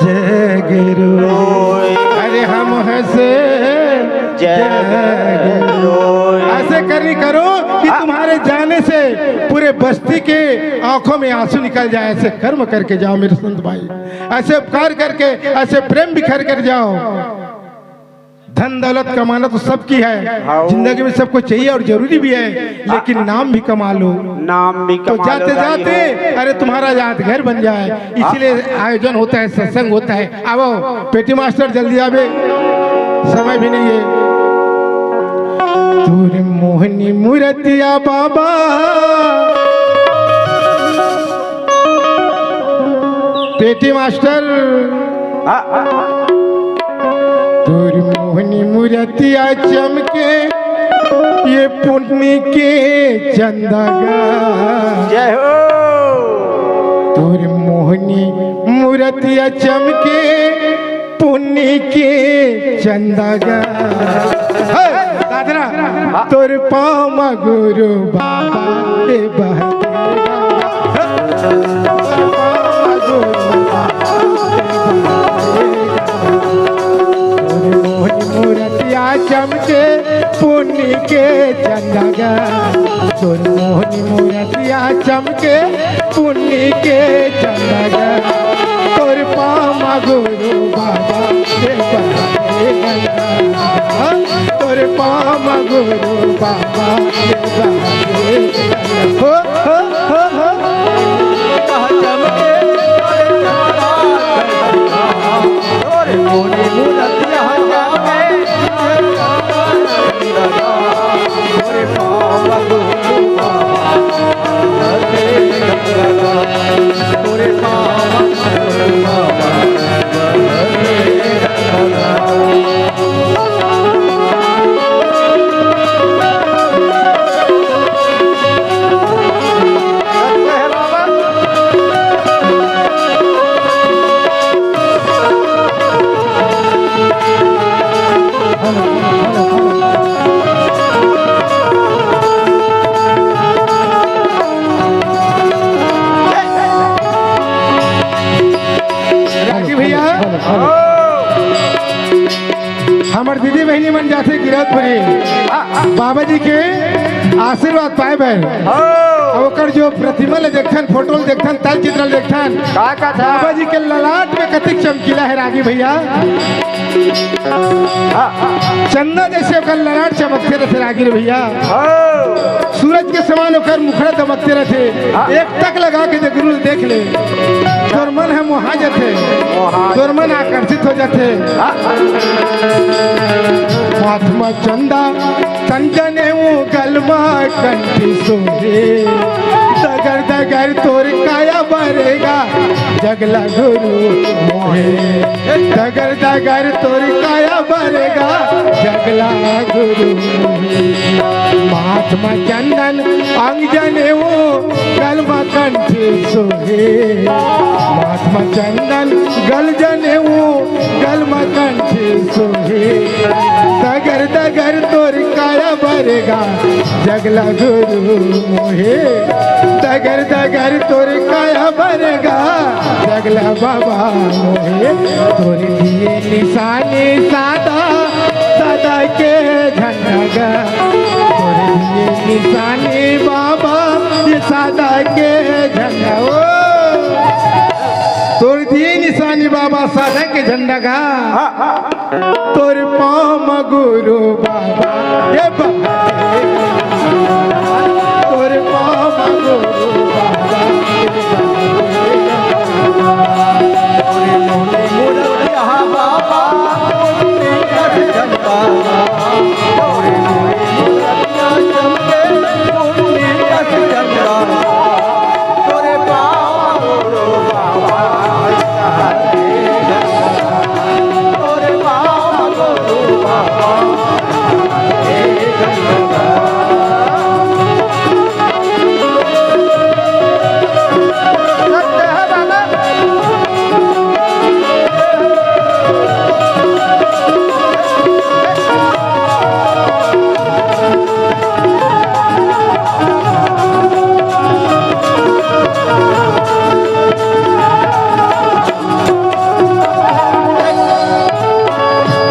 जग रोए, अरे हम हंसे जग जग रोए। ऐसे करनी करो कि हाँ। तुम्हारे जाने से पूरे बस्ती के आंखों में आंसू निकल जाए। ऐसे कर्म करके जाओ मेरे संत भाई, ऐसे उपकार करके, ऐसे प्रेम बिखेर कर जाओ। धन दौलत कमाना तो सबकी है, हाँ। जिंदगी में सबको चाहिए और जरूरी भी है, लेकिन नाम भी कमा लो। नाम भी तो कमा लो जाते भाई। जाते, अरे तुम्हारा यादगार बन जाए, इसीलिए आयोजन होता है, सत्संग होता है। आओ पेटी मास्टर जल्दी आवे, समय भी नहीं है। तोर मोहनी मूरतिया बाबा, पेटी मास्टर। हाँ, हाँ, हाँ। तोर मोहनी मूरतिया चमके, ये पुन्नी के चंदा गा। जय हो। तोर मोहनी मूरतिया चमके, पुन्नी के चंदा गा। हे, दादरा, तोर पाँव म गुरु बाबा, ए बहदेवा। तोर पाँव म गुरु बाबा, ए बहदेवा। तोर मोहनी मूरतिया चमके, पुन्नी के चंदा गा। तोर मोहनी मूरतिया चमके, पुन्नी के चंदा गा। तोर पाँव म गुरु बाबा के बहदे गंगा। हाँ, तोर पाँव म गुरु बाबा के बहदे गंगा। हो, हो, हो, हो। कह चमके तोर चंदा गा। तोर मोहनी मूरतिया चमके। रागी भैया, हमर दीदी बहिनी मन जाथे गिरौदपुरी बाबा जी के आशीर्वाद पाए बर। हो। अब ओकर जो प्रतिमा ले देखथन, फोटो ले देखथन, तल चित्र ले देखथन, का कथा? बाबा जी के ललाट में कतिक चमकीला हे रागी भैया। हाँ। चंदा जैसे ओकर ललाट चमकते रथे रागी रे भैया। हो। सूरज के समान ओकर मुखड़ा दमकते रथे। हाँ। एक टक लगा के जे गुरु ल देख ले, तोर मन ह मोहा जथे, मोहा तोर मन आकर्षित हो जथे। हाँ। हाथ म चंदा तन जनेऊ गल म कंठी सोहे, डगर डगर तोर काया बरेगा जगला गुरु मोहे। डगर डगर तोर काया बरेगा जगला गुरु। माथ म चंदन अंग जनेऊ गल म कंठी सोहे। माथ म चंदन गल जनेऊ गल म कंठी सोहे। डगर डगर तोर काया बरेगा जगला गुरु मोहे। डगर डगर तोर काया बरेगा जगला बाबा मोहे। तोर दिए निशानी सादा, सादा के झंडा गा। तोर दिए निशानी बाबा, ये सादा के झंडा ओ। तोर दिए निशानी बाबा, सादा के झंडा गा। हाँ, हाँ। तोर पाँव म गुरु बाबा, ए बाबा। तोर पाँव म गुरु बाबा, ए बाबा।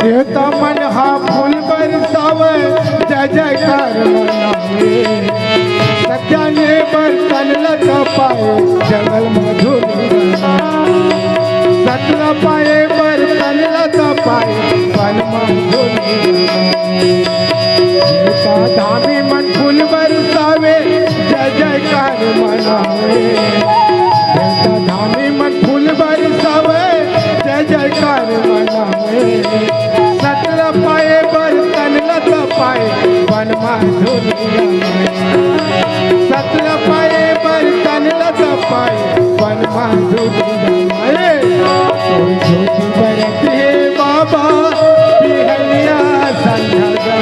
देवता मन हा फूल बरसावे, जय जयकार मनावे। सत्या ने बर्तन लता पाए, जंगल मधुर। सतला पाए बर्तन लता पाए, बन मधुर। देवता धामी मन फूल बरसावे, जय जयकार मनावे। देवता धामी मन फूल बरसावे, जय जयकार मनावे। सतला पाए बर्तन लता पाए, बन माधुरिया माए। सतला पाए बर्तन लता पाए, बन माधुरिया माए। तोर ज्योति बरत हे बाबा, बिहनिया संझा गा।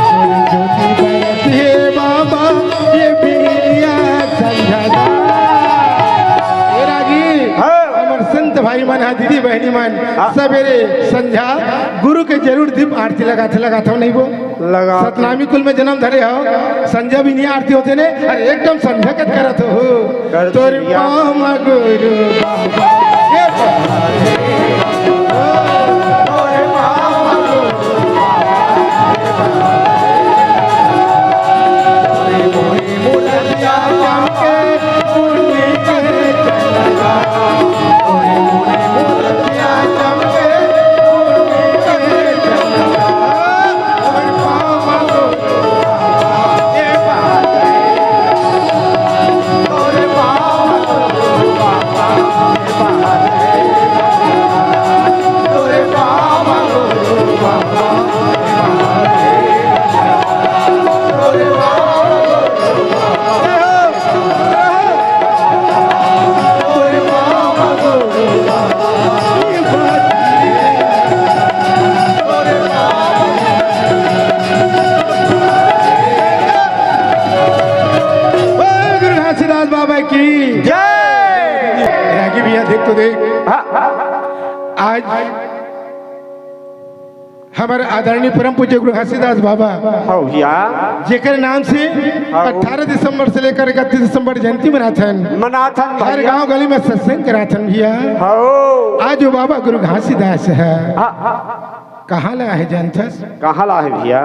तोर ज्योति बरत हे बाबा, ये बिहनिया संझा गा। ए रागी, हाँ। हमर संत भाई मन हा, दीदी बहिनी मन, हाँ। सबेरे संझा गुरु के जरूर दीप आरती लगाथे, लगाथव नहीं वो? लगा। सतनामी कुल में जन्म धरे हो, संझा बिहनिया आरती होथे ने, अरे एकदम संझा कत करत हो। कर तोर दिया। पाँव म गुरु बाबा, ये बाबा। तोर पाँव म गुरु बाबा। बोल गुरु घासीदास बाबा की जय। रागी भैया, देख तो देख, हाँ। आज हमर आदरणीय परम पूज्य गुरु घासीदास बाबा, हाँ भैया। जेकर नाम से हाँ। अठारह दिसंबर से लेकर इकतीस दिसंबर जयंती मनाथन। मनाथन हर भैया। गांव गली में सत्संग कराथन भैया। हाँ। आज वो बाबा गुरु घासीदास है। हाँ, हाँ। कहाँ ला हे जानथस? कहाँ ला हे भैया?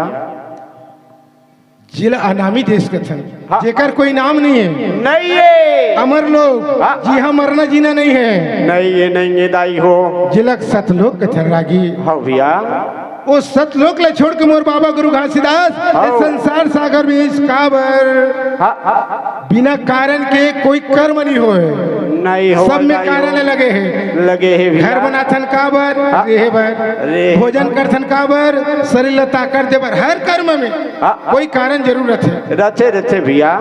जेला अनामी देश कथन, हाँ। जेकर कोई नाम नहीं है। नहीं है। अमर लोग, हाँ। जिहां मरना जीना नहीं है। नहीं है, नहीं है दाई हो। जेला सतलोक कथन रागी। हाँ भैया। वो सतलोक ले छोड़ के मोर बाबा गुरु घासीदास, हाँ। ये संसार सागर में इस काबर हाँ, हाँ। बिना कारण के कोई कर्म नहीं होए। नहीं हो, सब में नहीं कारण हो। लगे हैं। लगे हैं भैया। घर बनाथन काबर, हाँ। रेहे बर। रेहे। भोजन करथन काबर, शरीर ला ताकत दे बर। हर कर्म में हाँ। कोई कारण जरूर रथे। रथे, रथे भैया।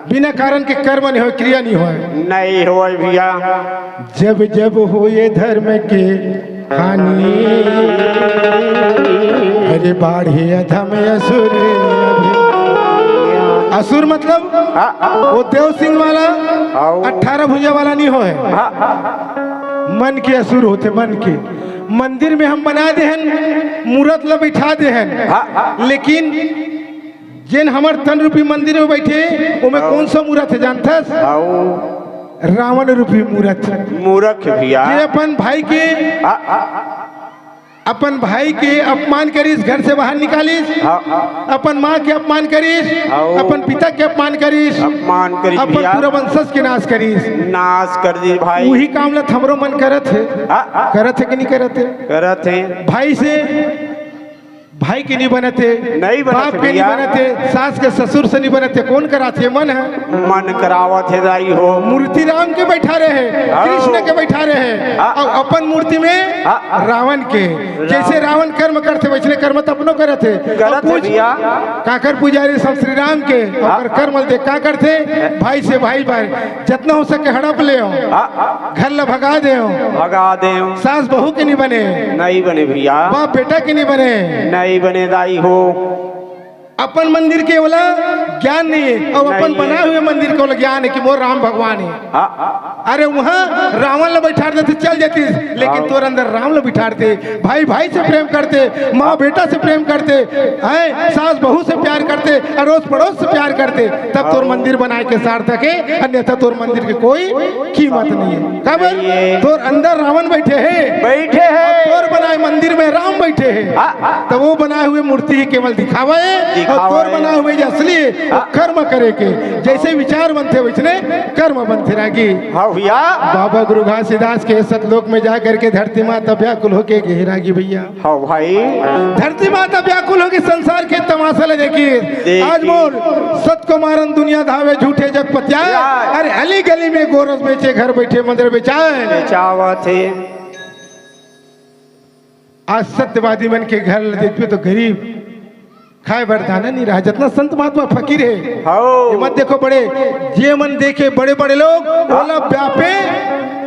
बिना कारण के कर्म नहीं होए, क्रिया नहीं होए। नहीं होए भैया। जब जब होए धर्म के हानि, अरे बाढ़े अधम असुर अभी। असुर मतलब हाँ। वो देव सिंह वाला आओ। अठारह भुजा वाला नहीं होए। हाँ। मन के असुर होथे, मन के। मंदिर में हम बना दे हन, मूरत ला बैठा दे हन, हाँ। लेकिन जेन हमर तन रूपी मंदिर में बैठे, ओमे आओ। कौन सा मूरत है जानथस? आओ। रावण रूपी मूरत। मूरख भैया। जे अपन भाई के, आ, आ। अपन भाई के अपमान करिस, घर से बाहर निकालिस, हाँ। अपन माँ के अपमान करिस, आओ। अपन पिता के अपमान करिस, अपमान करिस अपन भैया। पूरा वंशज के नाश करिस। नाश कर दी भाई। वही काम ला हमरो मन करत है। हाँ, हाँ। करत है कि नहीं करत है? करत है। भाई से भाई के नहीं बनत हे, नहीं बनत बाप हे के नहीं भैया। बनत हे, सास के ससुर से नहीं बनत हे, कौन करात हे? मन है। मन करावत हे दाई हो। मूर्ति राम के बैठा रहे, हाँ। कृष्ण के बैठा रहे, हाँ। और अपन मूर्ति में हाँ। रावण के। रावण। जैसे रावण कर्म करथे, वैसने कर्म तो अपनो करत हे। करत हे और पूज-, भैया। काकर पुजारी सब श्री राम के, हाँ। और कर्म दे का करथे? भाई से भाई बार जतना हो सके हड़प ले हो, हाँ। घर ला भगा दे हो। भगा दे हो। सास बहू के नहीं बने। नहीं बने भैया। बाप बेटा के नहीं बने। नहीं बने दाई हो। अपन मंदिर के ओला ज्ञान नहीं है और अपन नहीं है। बनाए हुए मंदिर के ओला ज्ञान है कि मोर राम भगवान है। हाँ। अरे वहाँ रावण ला बैठार देते चल जाती, लेकिन हाँ। तोर अंदर राम ला बैठार दे, भाई भाई से प्रेम करते, माँ बेटा से प्रेम करते, हैं, सास बहू से प्यार करते, अड़ोस पड़ोस से प्यार करते, तब तोर मंदिर बनाए के सार्थक है, अन्यथा तोर मंदिर के कोई कीमत नहीं है। काबर? नहीं है। तोर अंदर रावण बैठे हैं, बैठे हैं। और तोर बनाए मंदिर में राम बैठे हैं। हाँ, हाँ। तब वो बनाए हुए मूर्ति ही केवल दिखावा है, दिखावा और तोर है। बनाए हुए जो असली है, वो हाँ। कर्म करे के। जैसे विचार बनते वैसने कर्म बनते रागी। हाँ भैया। बाबा गुरु घासीदास के सतलोक में जा करके धरती माता व्याकुल होके घेरा गी भैया। हाँ भाई। धरती माता व्याकुल होगी, संसार के तमाशा ले देखी। देखी। आज मोर सत को मारन दुनिया धावे झूठे जगपतिया। या। अरे अली गली में गोरस बेचे, घर बैठे मंदिर बेचाए। बेचावत हे। आज सत्यवादी मन के घर ले देखबे तो गरीब खाए बर दाना नहीं रहा, जतना संत महात्मा फकीर है। हाँ। ये मत देखो बड़े, जे मन देखे बड़े बड़े लोग, हाँ। ओला व्यापे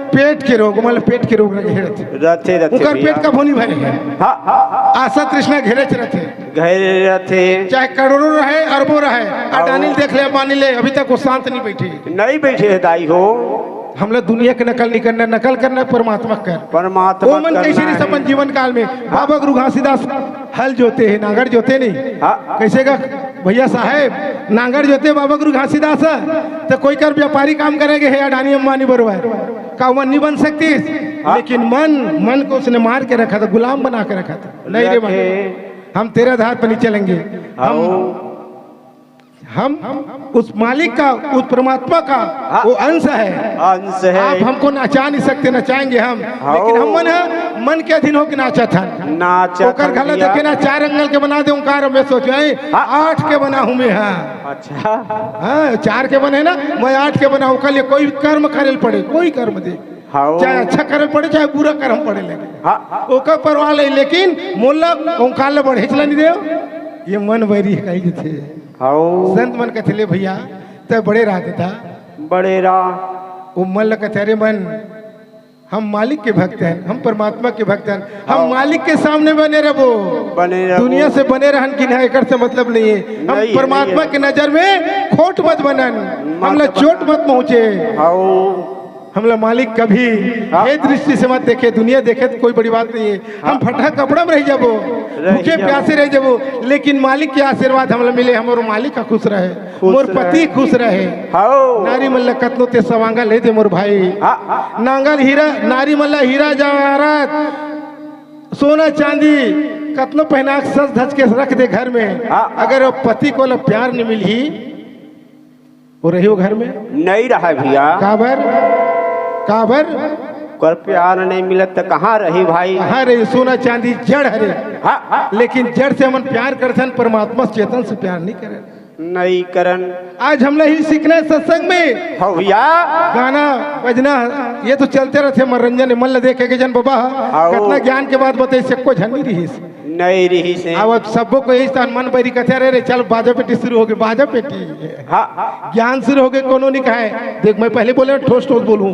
पेट के रोग, मतलब पेट के रोग लगे रहते। रथे, रथे ओकर भैया। पेट का भोनी भरे है। हाँ, हाँ, हाँ। आशा तृष्णा घेरे च रथे। घेरे रथे। चाहे करोड़ों रहे, अरबों रहे, हाँ। अडानी देख ले, अंबानी ले, अभी तक वो शांत नहीं बैठे। नहीं बैठे है दाई हो। हमला दुनिया के नकल नहीं करना, नकल करना परमात्मा कर। परमात्मा वो मन करना कैसे नहीं है। अपन जीवन काल में बाबा गुरु घासीदास हल जोते हैं, नांगर जोते नहीं। हाँ। कैसे का भैया साहेब, नांगर जोते बाबा गुरु घासीदास, तो कोई कर व्यापारी काम करेंगे है अडानी अंबानी बरोबर, का मन नहीं बन सकती? हाँ। लेकिन मन, मन को उसने मार के रखा था, गुलाम बना के रखा था। नहीं रे रखे। मन, हम तेरे आधार पर नहीं चलेंगे। हम आओ। हम उस मालिक का, उस परमात्मा का हाँ। वो अंश है। अंश है। आप हमको नचा नहीं सकते, नचाएंगे हम। हाँ। लेकिन हम मन है, मन के अधीन होके नाचा था। नाचा ओकर था घला भैया। देखे ना, चार अंगल के बना दे ओंकार, मैं सोच रहे हाँ। आठ के बना हूँ मैं, हाँ। अच्छा। हाँ, चार के बने ना, मैं आठ के बना, ओकर लिए कोई कर्म करे पड़े, कोई कर्म दे। हाँ। चाहे अच्छा करे पड़े, चाहे बुरा कर्म पड़े लगे। हाँ। ओकर परवाह ले, लेकिन मोला ओंकार ले बढ़े चला नहीं दे। ये मन बैरी है कही थे। हाँ। संत मन कथे ले भैया, तै बड़े रहा था। बड़े रहा। वो मन ल कथे, अरे मन, हम मालिक के भक्त हैं, हम परमात्मा के भक्त हैं, हम हाँ। मालिक के सामने बने रहबो। बने रहबो। दुनिया से बने रहन कि ना, एकर से मतलब नहीं है। हम नहीं, परमात्मा नहीं है। के नजर में खोट मत बनन, मत हमला बनन। चोट मत पहुँचे। हाँ। हमला मालिक कभी हाँ। हे दृष्टि से मत देखे, दुनिया देखे तो कोई बड़ी बात नहीं है। हम हाँ। फटा कपड़ा में रह जाबो, रह भूखे जाबो। प्यासे रह जाबो, लेकिन मालिक के आशीर्वाद हमला मिले, हमरो मालिक का खुश रहे, खुश मोर रहे। पति खुश रहे। हाँ। नारी मन ल कतनो ते सवांगा ले दे मोर भाई। हाँ। नांगल हीरा, नारी मन ल हीरा जवाहरात, सोना चांदी, कतनो पहना के सज धज के रख दे घर में, हाँ। अगर वो पति के ला प्यार नहीं मिलही, वो रही वो घर में? नहीं रहा भैया। काबर? काबर? कर प्यार नहीं मिलत त कहाँ रही भाई? कहाँ रही? सोना चांदी जड़ हरे। हाँ, हाँ। लेकिन जड़ से हमन प्यार करथन, परमात्मा चेतन से प्यार नहीं करन। नहीं करन। आज हमला ही सीखना है सत्संग में। हाँ भैया। गाना बजना ये तो चलते रहते, मनोरंजन, मन ला देखे के जन बाबा। हाँ। कतना ज्ञान के बात बताइस, एको झन नहीं रहिस। नहीं रहिस हे। अब, अब सबो को यही स्थान मन बैरी कथे, "अरे रे, चल बाजा पेटी शुरू हो गए, बाजा पेटी।" हाँ। ज्ञान शुरू हो गए, कोनो नहीं कहे। देख, मैं पहले बोले, ठोस ठोस बोलूं,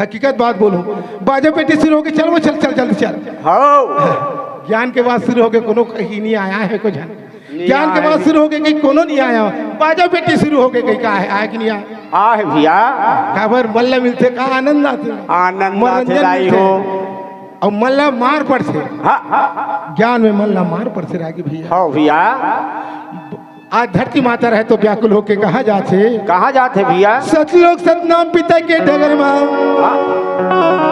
हकीकत बात बोलूं। बाजा पेटी शुरू हो गए, "चल वो, चल, चल, जल्दी चल।" हाँ। ज्ञान के बात शुरू हो गए, कोनो कहीं नहीं आया है कुछ। नहीं ज्ञान के आया बात है। शुरू हो गए कि कोनो नहीं आया, बाजा पेटी शुरू हो गए, कहीं का है, आया कि नहीं आया? आ है भैया। काबर? मन ला मिलथे का आनंद आथे। आनंद आथे मनोरंजन दाई मिलथे। हो। अउ मन ला मार पड़थे। हाँ, हाँ। ज्ञान में मन ला मार पड़थे रागी भैया। हाँ भैया। आज धरती माता रहे तो व्याकुल होके कहाँ जाथे? कहाँ जाथे भैया? सतलोक सतनाम पिता के डगर मा। हाँ।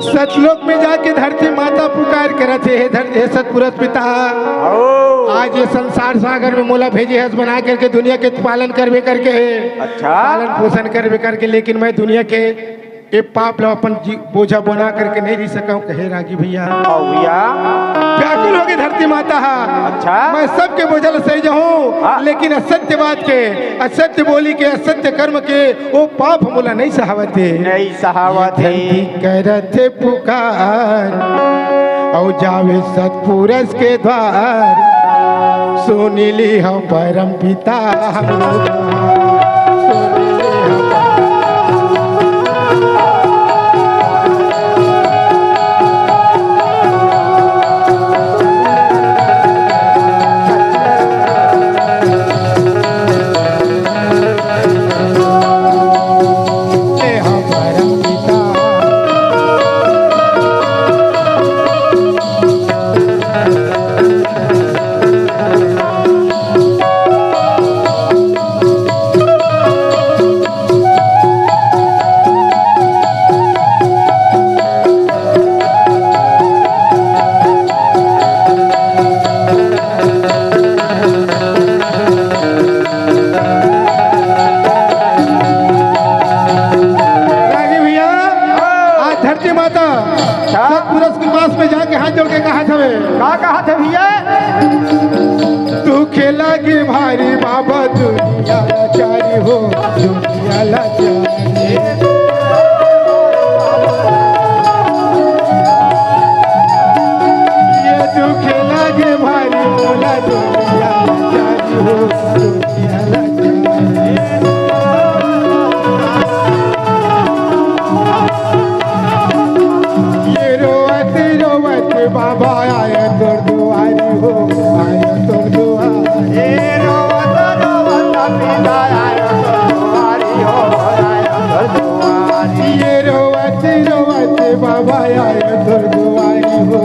सतलोक में जाके धरती माता पुकार करत हे, "हे धरती, हे सतपुरुष पिता, ओ। आज ये संसार सागर में मोला भेजे हस बना करके, दुनिया के पालन करबे करके हे, अच्छा। पालन पोषण करबे करके, लेकिन मैं दुनिया के ये पाप ला अपन जी-, बोझा बना करके नहीं रह सकूं," कहे रागी भैया। हाँ भैया। व्याकुल हो गई धरती माता हा। अच्छा। मैं सबके बोझा ला सही जाऊं, हाँ। लेकिन असत्य बात के, असत्य बोली के, असत्य कर्म के, वो पाप मोला नहीं सहावत हे। नहीं सहावत हे। जल्दी करत हे पुकार, अउ जावे सतपुरुष के द्वार। सुन ली हम परम पिता हमरो। रागी भैया, आज धरती माता हाँ। सतपुरुष के पास में जाके हाथ जोड़ के कहा था बे? का कहा था भैया? दुखे लागे भारी बाबा दुनिया लाचारी हो, दुनिया लाचारी। ये दुखे लागे भारी मोला दुनिया लाचारी हो, दुनिया लाचारी। ये रोवत रोवत बाबा आया तोर दुआरी हो, आया तोर दुआरी। ये रोवत रोवत पिता आया तोर दुआरी हो, आया तोर दुआरी। ये रोवत रोवत बाबा आया तोर दुआरी हो,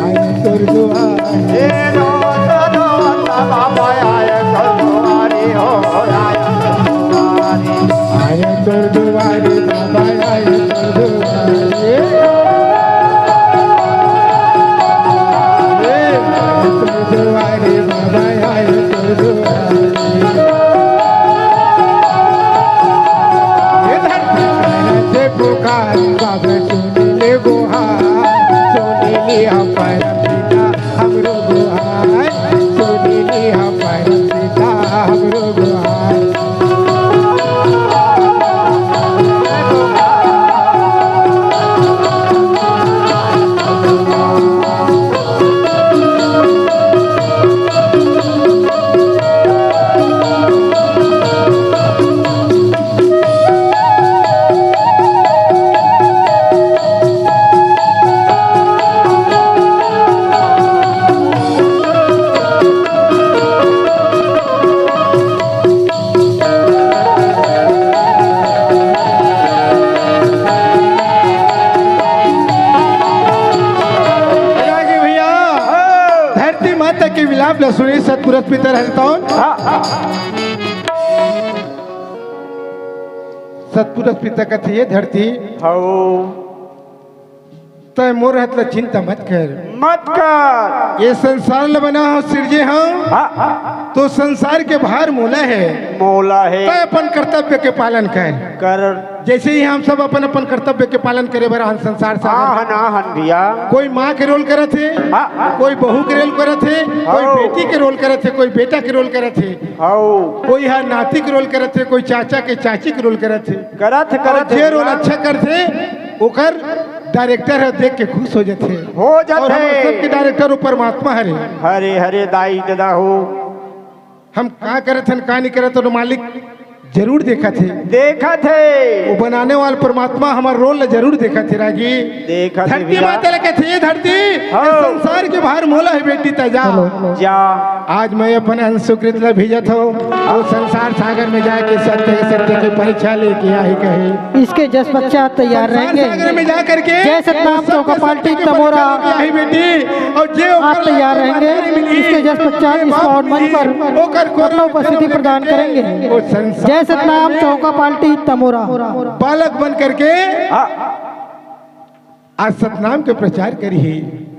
आया तोर दुआरी। ये रोवत रोवत बाबा आया तोर दुआरी हो, आया तोर दुआरी। आया तोर दुआरी बाबा, आया तोर दुआरी। ए, आया तोर दुआरी बाबा, आया तोर दुआरी। ए धरती से पुकार बाबा, सुन ले गुहार, सुन ले हम परम पिता हमरो गुहार, सुन ले हम परम पिता हमरो गुहार। रागी भैया, धरती माता के विलाप ला सुने सतपुरुष पितर हरितौन। हाँ, हाँ। सतपुरुष पिता कथे, ये धरती हौ। तय मोर रहत ला चिंता मत कर। मत कर। ये संसार ला बना हो, सिरजे हो। हाँ, हाँ। तो संसार के भार मोला हे। मोला हे। तय अपन कर्तव्य के पालन कर। कर। जैसे ही हम सब अपन अपन कर्तव्य के पालन करे बर आन संसार सागर। हाँ, हन, हाँ, हन भैया। कोई माँ के रोल करत हे, हाँ, हाँ। कोई बहू के रोल करत हे, कोई हाँ। बेटी के रोल करत हे, कोई बेटा के रोल करत हे। हाँ। कोई ह नाती के रोल करत हे, कोई चाचा के चाची के रोल करत हे। करत, अउ करत हे जे रोल भैया। अच्छा करथे, ओकर डायरेक्टर ह देख के खुश हो जथे। हो जथे। अउ हमर सबके डायरेक्टर वो परमात्मा हरे। हरे, हरे दाई ददा हो। हम का करत हन, का नहीं करत हन, मालिक जरूर देखत हे। देखत हे। वो बनाने वाला परमात्मा हमर रोल ला जरूर देखत हे, रागी। देखत हे धरती भैया। माता ला कहत हे, "ये धरती, हाँ। संसार के भार मोला हे बेटी, तय जा।" हेलो। जा। आज मैं अपन अंश सुकृत ला भेजत हूँ, वो संसार सागर में जाके सत्य, सत्य की परीक्षा लेके आही कहे। इसके जस पश्चात तैयार रहेंगे। सागर में जा करके जय सतनाम चौका पार्टी तमोरा। यही बेटी, और जे आप तैयार रहेंगे। इसके जस पश्चात इस पावन मंच पर अपना उपस्थिति प्रदान करेंगे। जय सतनाम चौका पार्टी तमोरा। बालक बन करके आज सतनाम के प्रचार करिही।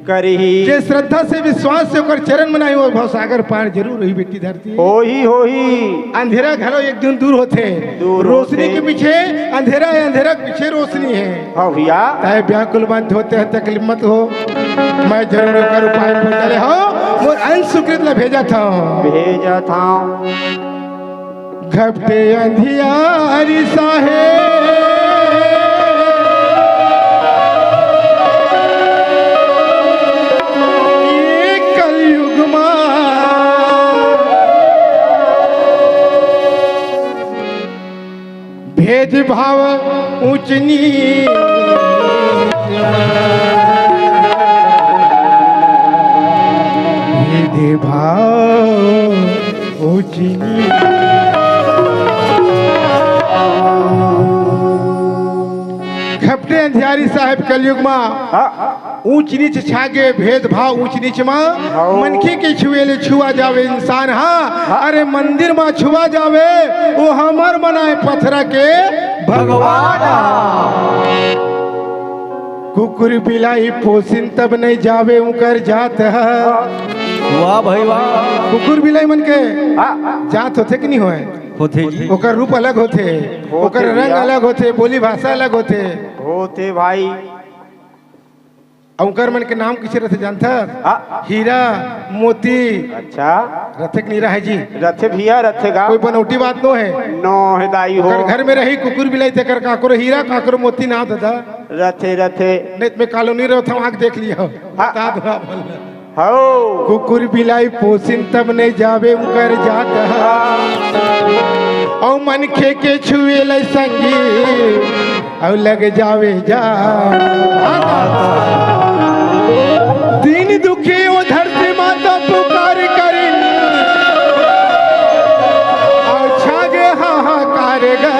करिही। जे श्रद्धा से, विश्वास से ओकर चरण मनाही, वो भवसागर पार जरूर होही बेटी धरती। होही, होही। अंधेरा घलो एक दिन दूर होथे। दूर रोशनी होथे। के पीछे अंधेरा हे, अंधेरा के पीछे रोशनी हे। हाँ भैया। तय व्याकुल मत हो, तय तकलीफ मत हो, मैं जरूर ओकर उपाय खोज ले हूँ। मोर अंश सुकृत ला भेजत हूँ। भेजत हूँ। घपटे अंधियारी साहेब, ये कलयुग मा भेदभाव ऊंच नीच, भेदभाव ऊंच नीच। घपटे अंधियारी साहेब, कलयुग मा हाँ। ऊंच नीच छागे, भेदभाव ऊंच नीच मा। हाँ। मनखे के छुए ले छुआ जावे इंसान हा। हाँ। अरे मंदिर मा छुआ जावे, वो हमर बनाए पथरा के भगवान हा। कुकुर बिलाई पोसिन तब नहीं जावे उकर जात ह। वाह भाई वाह। कुकुर बिलाई मन के हाँ। जात होथे कि नहीं होय? होथे जी। ओकर रूप अलग होथे, होथे ओकर रंग भैया। अलग होथे, बोली भाषा अलग होथे। होथे भाई। अउ ओकर मन के नाम किसे रथे जानथस? हाँ। हीरा, मोती। अच्छा। रथे कि नहीं रहे जी? रथे भैया, रथे गा। कोई बनौटी बात नो हे। नो हे दाई हो। ओकर घर में रही कुकुर बिलाई, तेकर काकरो हीरा, काकरो मोती ना दादा। रथे, रथे। नहीं त मैं कॉलोनी रहत हूँ, आँख देख लिया। हाँ। बता दो आप। हौ। कुकुर बिलाई पोसिन तब नहीं जावे उकर जात ह। अउ मनखे के छुए ले संगी, अउ लग जावे जा। दीन दुखी वो धरती माता पुकार करिन, अउ छागे हाहाकार गा।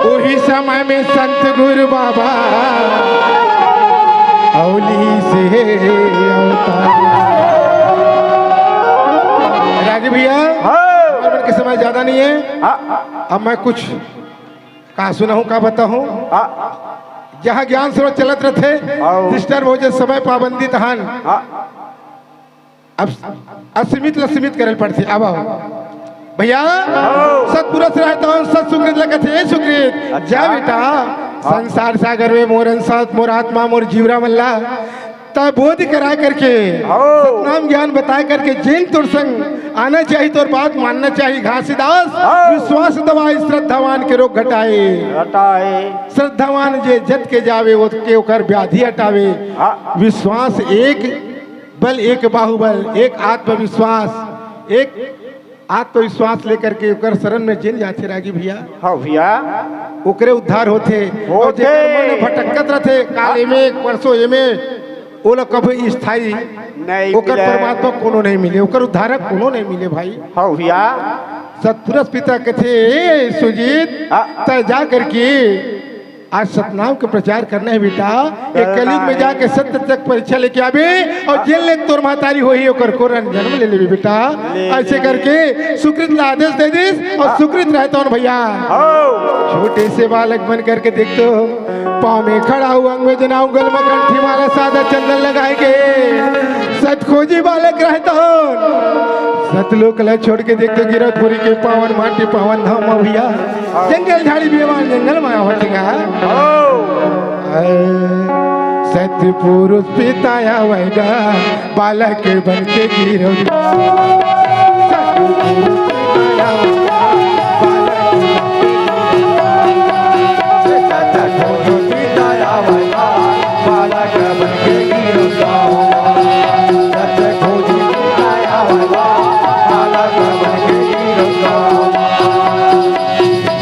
उही समय में संत गुरु बाबा अवली से अवतार। रागी भैया, हाँ। हमर मन के समय ज्यादा नहीं है। हाँ। अब मैं कुछ का सुनाहूँ, का बताहूँ? हाँ। जहाँ ज्ञान स्रोत चलत रथे, हाँ। Disturb हो जाए, समय पाबंदी तहान। हाँ। अब असीमित ल सीमित करे ल पड़थे। अब आओ भैया, आओ। सतपुरुष रहता हूँ, सत सुकृत लगत हे, सुकृत। अच्छा। जा बेटा, हाँ। संसार सागर में मोर अंसात, मोर आत्मा, मोर जीवरा मल्ला, ता बोध करा करके, आओ। सतनाम ज्ञान बता करके, जिन तोर संग आना चाहिए, तोर बात मानना चाहिए। घासीदास, आओ। विश्वास दवाई, श्रद्धावान के रोग घटाए। घटाए। श्रद्धावान जे जत के जावे, ओके ओकर व्याधि हटावे। हाँ। विश्वास एक बल एक बाहुबल, एक आत्मविश्वास, एक आत्मविश्वास लेकर के ओकर शरण में जेन जाथे रागी भैया, हाँ भैया। ओकरे उद्धार होथे। होथे। और जेकर मन भटकत रथे, काल एमे, परसों एमे, ओला कभी स्थायी नहीं ओकर मिले। परमात्मा कोनो नहीं मिले, ओकर उद्धारक कोनो नहीं मिले भाई। हाँ भैया। सतपुरुष पिता कथे, "ए सुजीत, हाँ। तै जा करके आज सतनाम के प्रचार करना हे बेटा, ये कलयुग में जाके सत्य तक परीक्षा लेके आबे, अउ जेन ले तोर महतारी होही ओकर कोरा जन्म ले लेबे बेटा। ऐसे करके सुकृत ला आदेश दे दिस अउ सुकृत रहता हूँ भैया। छोटे से बालक बन करके देख तो, पाँव में खड़ा हूँ, अंग में जनेऊ, गल में कंठी माला, सादा चंदन लगाए के सतखोजी बालक रहता हूँ। सतलोक ला छोड़ के देख तो, गिरौदपुरी के पावन माटी, पावन धाम में भैया, जंगल झाड़ी बेवान जंगल में आवत का। सतपुरुष पिता आवेगा, बालक बन के गिरो।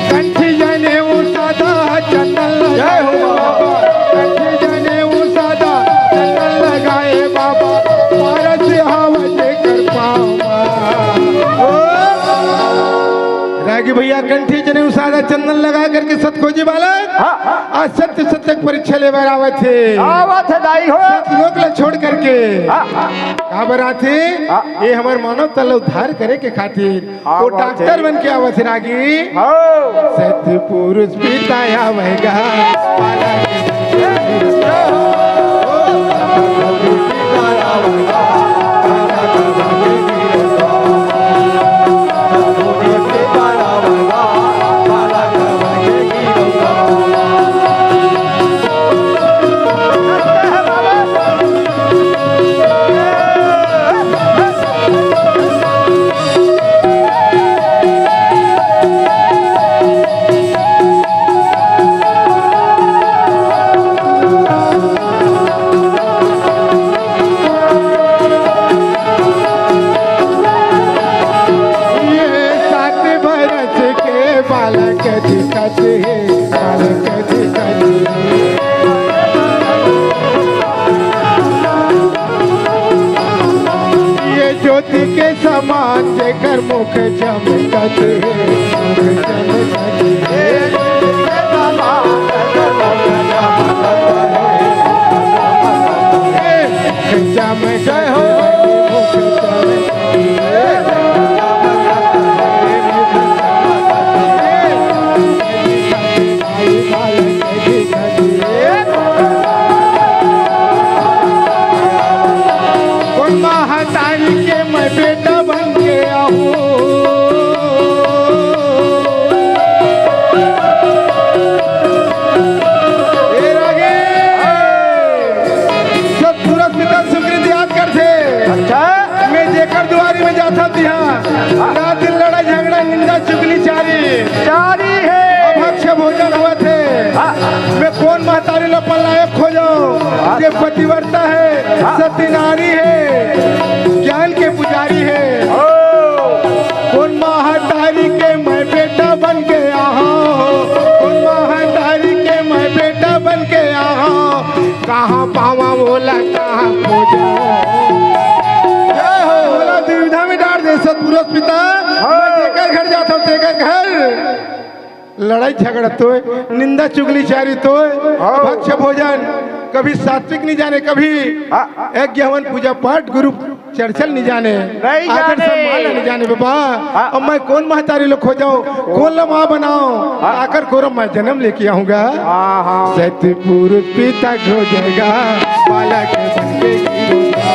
कंठी जनेऊ सादा चंदन लगाए बाबा, कंठी जनेऊ सादा चंदन लगाए बाबा, पारस हवा जेकर पाँव। ओ, रागी भैया, कंठी जनेऊ सादा चंदन लगा करके सतखोजी बालक हाँ, हाँ। आज सत्य सत्य के परीक्षा ले बर आवत हे। आवत हे दाई हो। सतलोक ला छोड़ करके हाँ, हाँ। काबर आथे? हाँ। ये हमर मानव तन ला उद्धार करे के खातिर। हाँ, वो बात डॉक्टर है। बन के आवत हे रागी। हाँ। सतपुरुष पिता आवेगा। ये सात बरस के बालक दिखत हे, बालक दिखत हे। ये ज्योति के समान जेकर मुख चमकत हे, मुख चमकत हे। मुख चमकत हे, मुख चमकत हे। कोन महतारी के मैं बेटा बन के आहूँ। ए रागे, सतपुरुष पिता सुकृत याद करथे। अच्छा। मैं जेकर दुआरी में जाथंव तिहाँ, रात दिन लड़ाई झगड़ा, निंदा चुगली चारी। चारी हे। अभक्ष्य भोजन होवत हे। हाँ। मैं कोन महतारी ला पलायक खोजंव, हाँ। जे पतिव्रता हे, हाँ। सती नारी हे, ज्ञान के पुजारी हे। ओ। कोन महतारी के मैं बेटा बन के आहूँ, कोन महतारी के मैं बेटा बन के आहूँ। कहाँ पावंव ओला, कहाँ खोजंव? जय हो। ओला दुविधा में डार दे सतपुरुष पिता। हाँ। मैं जेकर घर जाथंव, तेकर घर लड़ाई झगड़ा तोय, निंदा चुगली चारी तोय, हाँ। भक्ष्य भोजन, कभी सात्विक नहीं जाने, कभी हाँ। यज्ञ हवन, पूजा पाठ, गुरु चर्चा ल नहीं जाने, नहीं आदर जाने। सम्मान ल नहीं जाने बाबा। हाँ। अब मैं कोन महतारी ला खोजंव, कोन ला माँ बनावंव, हाँ। काकर कोरा म मैं जन्म लेके आहूँगा। हाँ, हाँ। सतपुरुष पिता खोजेगा, बालक बन के गिरोगा।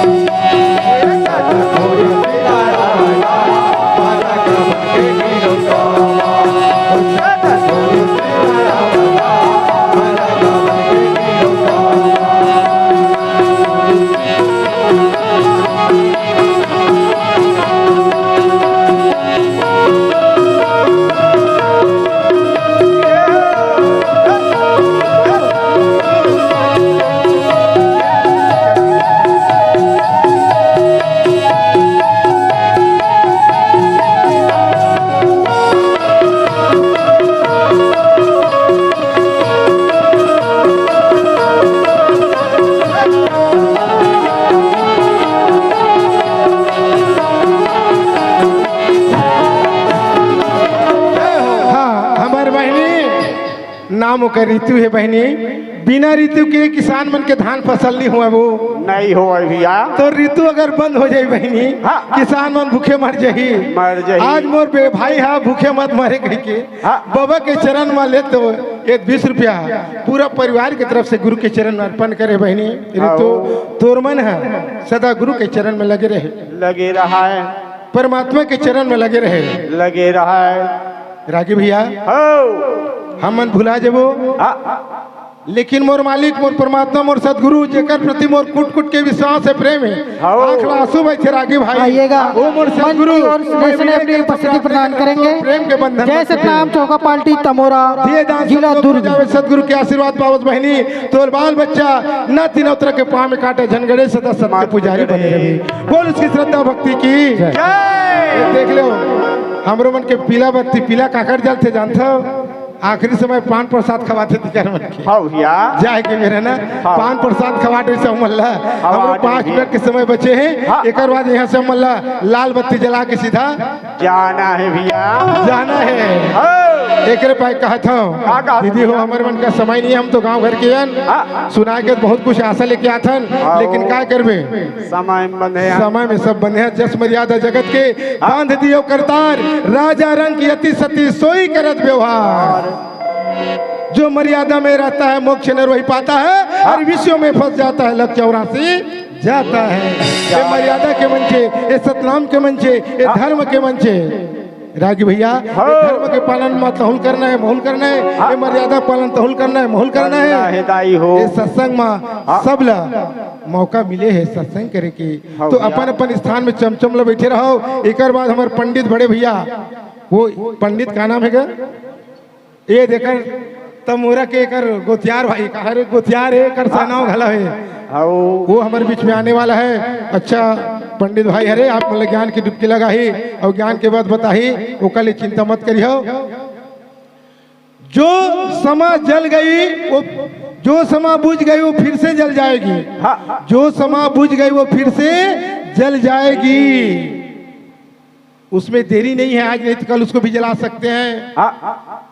सतपुरुष पिता खोजेगा, बालक बन के गिरोगा। सतपुरुष पिता खोजेगा, बालक बन के गिरोगा। नाम ओकर ऋतु हे बहिनी। बिना ऋतु के किसान मन के धान फसल नहीं हुआ वो। नहीं होवय भैया। तो ऋतु अगर बंद हो जाई बहिनी, हाँ। किसान मन भूखे मर जाही। मर जाही। आज मोर बे-, भाई हा भूखे मत मरे कहिके हाँ। बाबा के चरण में ले तो ये बीस रुपया पूरा परिवार के तरफ से गुरु के चरण में अर्पण करे बहिनी। ऋतु, हाँ। तोर मन है सदा गुरु के चरण में लगे रहे। लगे रहा है। परमात्मा के चरण में लगे रहे। लगे रहा है। रागी भैया, हो। हमन भुला जबो। हाँ। लेकिन मोर मालिक, मोर परमात्मा, मोर सदगुरु, जेकर प्रति मोर कुट कुट के विश्वास हे, प्रेम हे, हाँ। आँख ला आंसू बहथे रागी भाई। आइएगा। वो मोर मंच सदगुरु, की ओर से मैं स्नेह विनय अपनी करता हूँ, उपस्थिति प्रदान करेंगे। प्रेम के बंधन जय बंधे। सतनाम चौका पाल्टी तमोरा, दिए दान जिला सब लोग दुर्ग। जावे, सदगुरु के आशीर्वाद पावत बहिनी, तोर बाल बच्चा नाती नौतरा के पाँव में काटे, झन गड़े सदा सत के पुजारी बने रहे। बोल उसकी श्रद्धा भक्ति की जय। जय। देख लो, हमरो मन के पीला बत्ती, पीला काकर जलथे जानथो। आखिरी समय पान प्रसाद खवाथे तेकर मन के। हाँ भैया। जाए के मेरे ना, हाँ। पान प्रसाद खवा दे से हमन ला। हाँ, हमरो हाँ, पाँच जी। मिनट के समय बचे हे। हाँ। एकर बाद यहाँ से हमन ला लाल बत्ती जला के सीधा जाना हे भैया। जाना हे। हाँ। एकरे पाए कहत हूँ, का कहत दीदी हो, हूँ? हमर मन का समय नहीं हे, हम तो गाँव घर के हन। हाँ। सुना के बहुत कुछ आशा लेके आथन, हाँ। लेकिन का करबे? समय में बंधे हैं। समय में सब बंधे हैं। जस मर्यादा जगत के हाँ। बांध दियो करतार, राजा रंक यति सती सोई करत व्यवहार। जो मर्यादा में रहता है मोक्ष नर वही पाता है, और विषयों में फंस जाता है लख चौरासी जाता है। ये मर्यादा के मंचे, ये सतनाम के मंचे, ये धर्म के मंचे। रागी भैया, हाँ। ये धर्म के पालन में तहुल करना है, महूल करना है, हाँ। ये मर्यादा पालन तहुल करना है, महूल करना है। करना है दाई हो। ये सत्संग में हाँ। सब ला मौका मिले है सत्संग करे के। हाँ तो भैया। अपन अपन स्थान में चमचम ला बैठे रहो। एकर बाद हमर पंडित बड़े भैया, वो पंडित का नाम है गा? ये देकर तमोरा के एकर गोतियार भाई का हरे गोतियार है, एकर सेनाओ घला है। हाँ। वो हमर बीच में आने वाला है। अच्छा पंडित भाई हरे, आप मन ला ज्ञान की डुबकी लगाही और ज्ञान के बात बताही, ओकर लिए चिंता मत करिहो। जो समा जल गई वो, जो समा बुझ गई वो फिर से जल जाएगी। हाँ। जो समा बुझ गई वो फिर से जल जाएगी। उसमें देरी नहीं है, आज नहीं तो कल उसको भी जला सकते हैं। हाँ।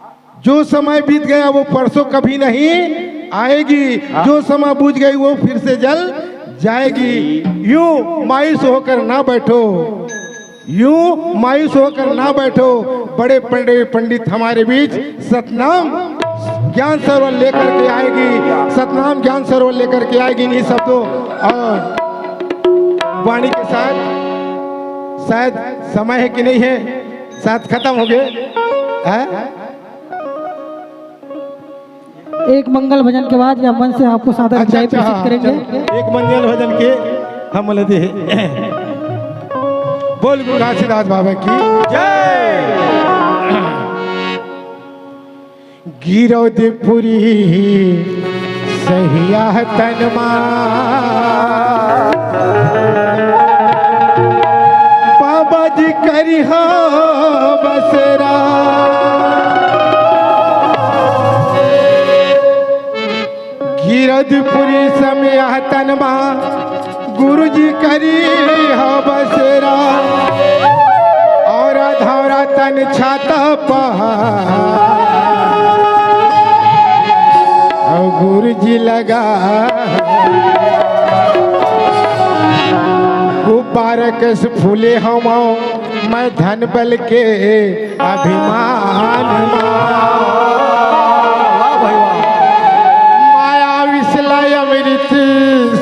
जो समय बीत गया वो परसों कभी नहीं आएगी। हाँ। जो समा बुझ गई वो फिर से जल जाएगी। यूं मायूस होकर ना बैठो, यूं मायूस होकर ना बैठो। बड़े बड़े पंडित हमारे बीच सतनाम ज्ञान सरोवर लेकर के आएगी, सतनाम ज्ञान सरोवर लेकर के आएगी। इन्हीं शब्दों और वाणी के साथ, शायद समय है कि नहीं है, शायद खत्म हो गए हैं। एक मंगल भजन के बाद या मंच से आपको सादर अच्छा, विदाई अच्छा, प्रेषित हाँ, करेंगे। चलो, एक मंगल भजन के हम बोले थे। बोल गुरु घासीदास बाबा की जय। गिरौदपुरी सहिया तनमा बाबा जी करिहा बसेरा। गिरौदपुरी सहिया तनमा गुरुजी करिहा बसेरा। और धौरा तन छाता पहा गुरुजी लगा गुब्बारा कस फूले हवं मैं धन बल के अभिमान मा। वाह भाई वाह। माया विष ला अमृत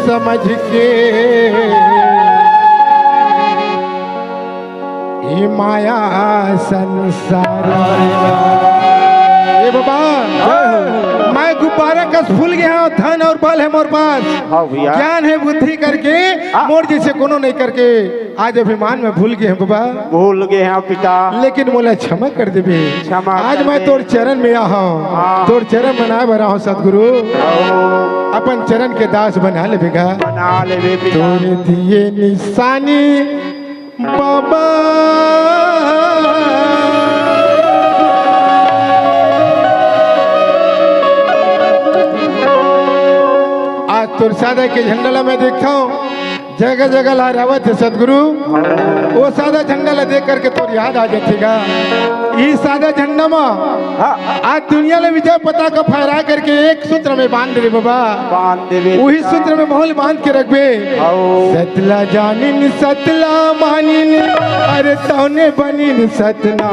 समझ के ये माया संसार। ए बाबा, मैं गुब्बारा कस फूल गया हूँ, धन और बल है मोर पास, हाँ भैया। ज्ञान है बुद्धि करके, हाँ। मोर जैसे कोनो नहीं करके आज अभिमान में भूल गए हैं बाबा। भूल गए हैं पिता। लेकिन मोला क्षमा कर देबे। क्षमा आज कर मैं दे। तोर चरण में आ हूँ। हाँ। तोर चरण मनाए बर आ हूँ सतगुरु। हाँ। अपन चरण के दास बना लेबे गा। बना लेबे पिता। तोर दिए निशानी बाबा। आज तोर सादा के झंडा ला मैं देखता हूँ। जगह जगह लहरावत हे सतगुरु। वो सादा झंडा ला देख करके तोर याद आ जाथे गा। ई सादा झंडा म हाँ। आज दुनिया ले विजय पताका फहरा करके एक सूत्र में बांध दे बाबा। बांध देबे। वही सूत्र में बहुल बांध के रखबे। आओ। सतला जानिन सतला मानिन, अरे तौने बनिन सतना।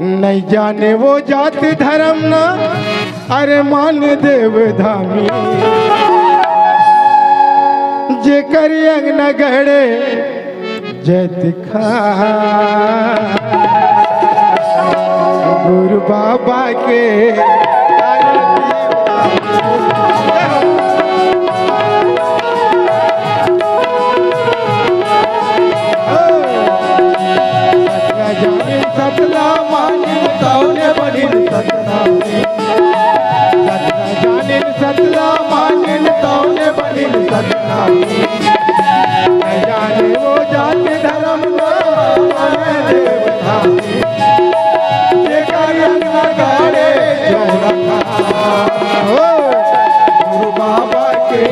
नहीं जाने वो जात धर्म ना, अरे मान देव धामी, जेकर अंगना गढ़े जैत खा गुरु बाबा के। सतला जानिन सतला मानिन तौने बनिन सतना। सतला जानिन सतला मानिन तौने बनिन सतना। न जाने वो जात धर्म ना माने देव धामी। जेकर अंगना गाड़े जोड़ा था। हो गुरु बाबा के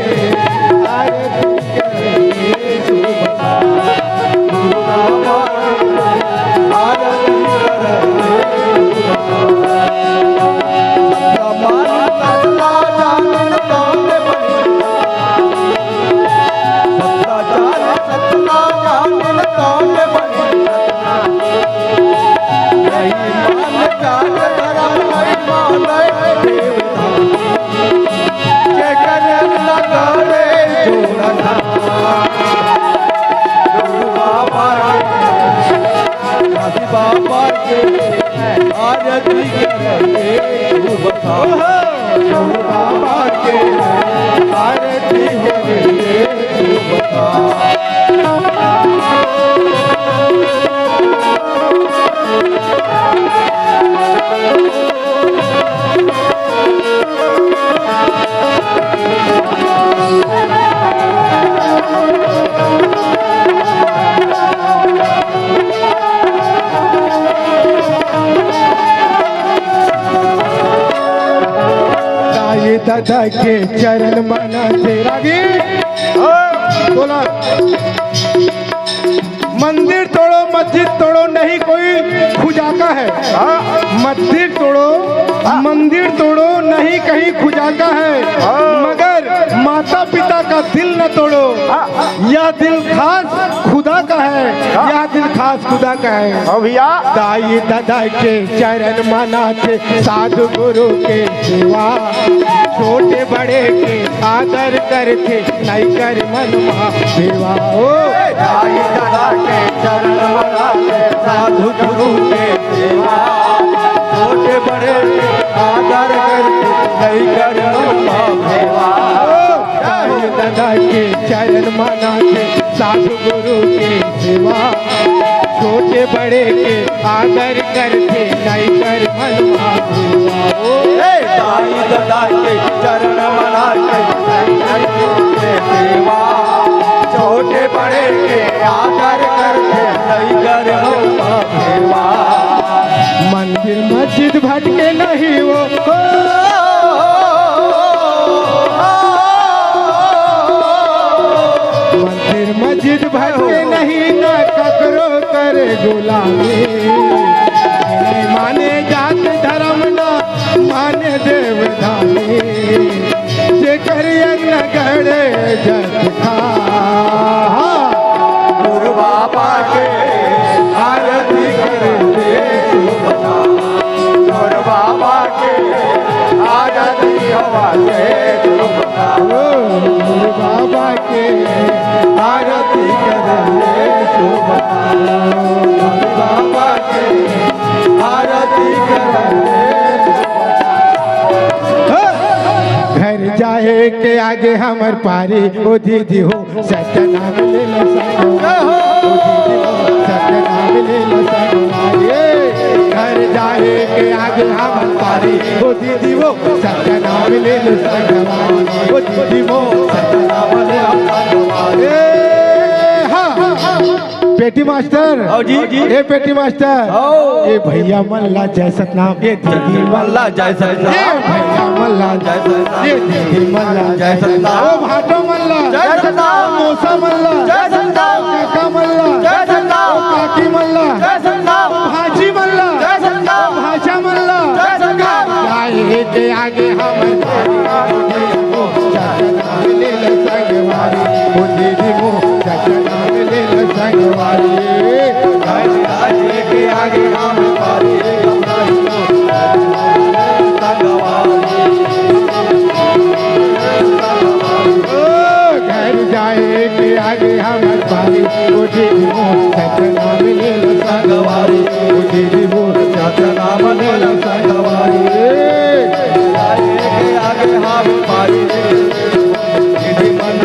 आरती बाबा के आरती करके तू बता। बाबा के आरती करके तू बता। दाई ददा के चरण मना थे रागी। हाँ, बोला। मंदिर तोड़ो, मस्जिद तोड़ो, नहीं कोई खुजाका है। हाँ। मंदिर तोड़ो, हाँ। मंदिर तोड़ो, नहीं कहीं खुजाका है। हाँ। मगर माता पिता का दिल न तोड़ो। हाँ। यह दिल खास खुदा का है। हाँ। यह दिल खास खुदा का है। हाँ भैया। दाई ददा के चरण मनाथे, साधु गुरु के सेवा, छोटे बड़े के आदर करथे, नई कर मन मा सेवा। ओ दाई ददा के चरण मनाथे, साधु गुरु के सेवा, छोटे बड़े के आदर करथे, नई कर मन मा सेवा। ओ दाई ददा के चरण मनाथे, साधु गुरु के सेवा, छोटे बड़े के आदर करथे, नई कर मन मा सेवा। ओ ए दाई ददा के चरण मनाथे, नई कर मन मा सेवा, छोटे बड़े के आदर करथे, नई कर मन मा सेवा। मंदिर मस्जिद भटके नहीं वो, ओ, मंदिर मस्जिद भटके नहीं, ना ककरो करे गुलामी। नहीं माने जात धर्म, ना माने देव धामी। जेकर अंगना गढ़े जैत खा। गुरु बाबा के आरती करथे सुबह, गुरु बाबा के आरती हवा से सुबह। ओ, गुरु बाबा के आरती करथे सुबह, गुरु बाबा के आरती करथे सुबह। घर जाए के आगे हमर पारी, ओ दीदी हो, सतनाम ले लो संगवारी। ओ दीदी हो, सतनाम ले लो संगवारी। घर जाए के आगे हमर पारी, ओ दीदी हो, सतनाम ले लो संगवारी। ओ दीदी हो, सतनाम ले लो संगवारी। ए, हाँ, हाँ, हाँ। पेटी मास्टर। आओ जी। ए पेटी मास्टर। आओ। ए भैया मन ला जय सतनाम। ए दीदी मन ला जय सतनाम। ए भैया मन मल्ला, जय सरदार। ये दीदी मल्ला, जय सरदार। ओ भाटो मल्ला, जय सरदार। ओ मोसा मल्ला, जय सरदार। ओ काका मल्ला, जय सरदार। ओ काकी मल्ला, जय सरदार। ओ भांची मल्ला, जय सरदार। ओ भांचा मल्ला, जय सरदार। गाय के आगे हम ओ दीदी मो सतनाम ले संगवारी। गाय के आगे हम ओ घर जाए के आगे हमर पारी, ओ दीदी मो सतनाम ले संगवारी, ओ दीदी मो सतनाम ले संगवारी। गाय के आगे हम पारी, दीदी मन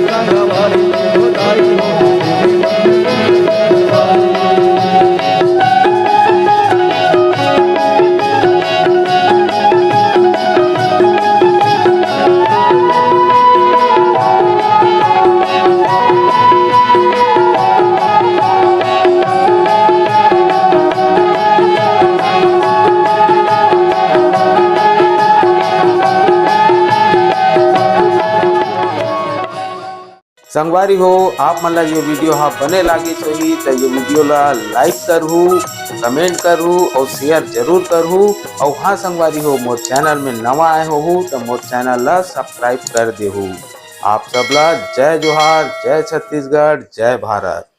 संगवारी, ओ दाई मो दीदी मन संगवारी। संगवारी हो, आप मन ला ये video हा बने लागिस होही त ये video ला like करहू, comment करहू और share जरूर करहू। और हाँ संगवारी हो, मोर channel में नवा आए होहू त मोर channel ला subscribe कर देहू। आप सब ला जय जोहार, जय छत्तीसगढ़, जय भारत।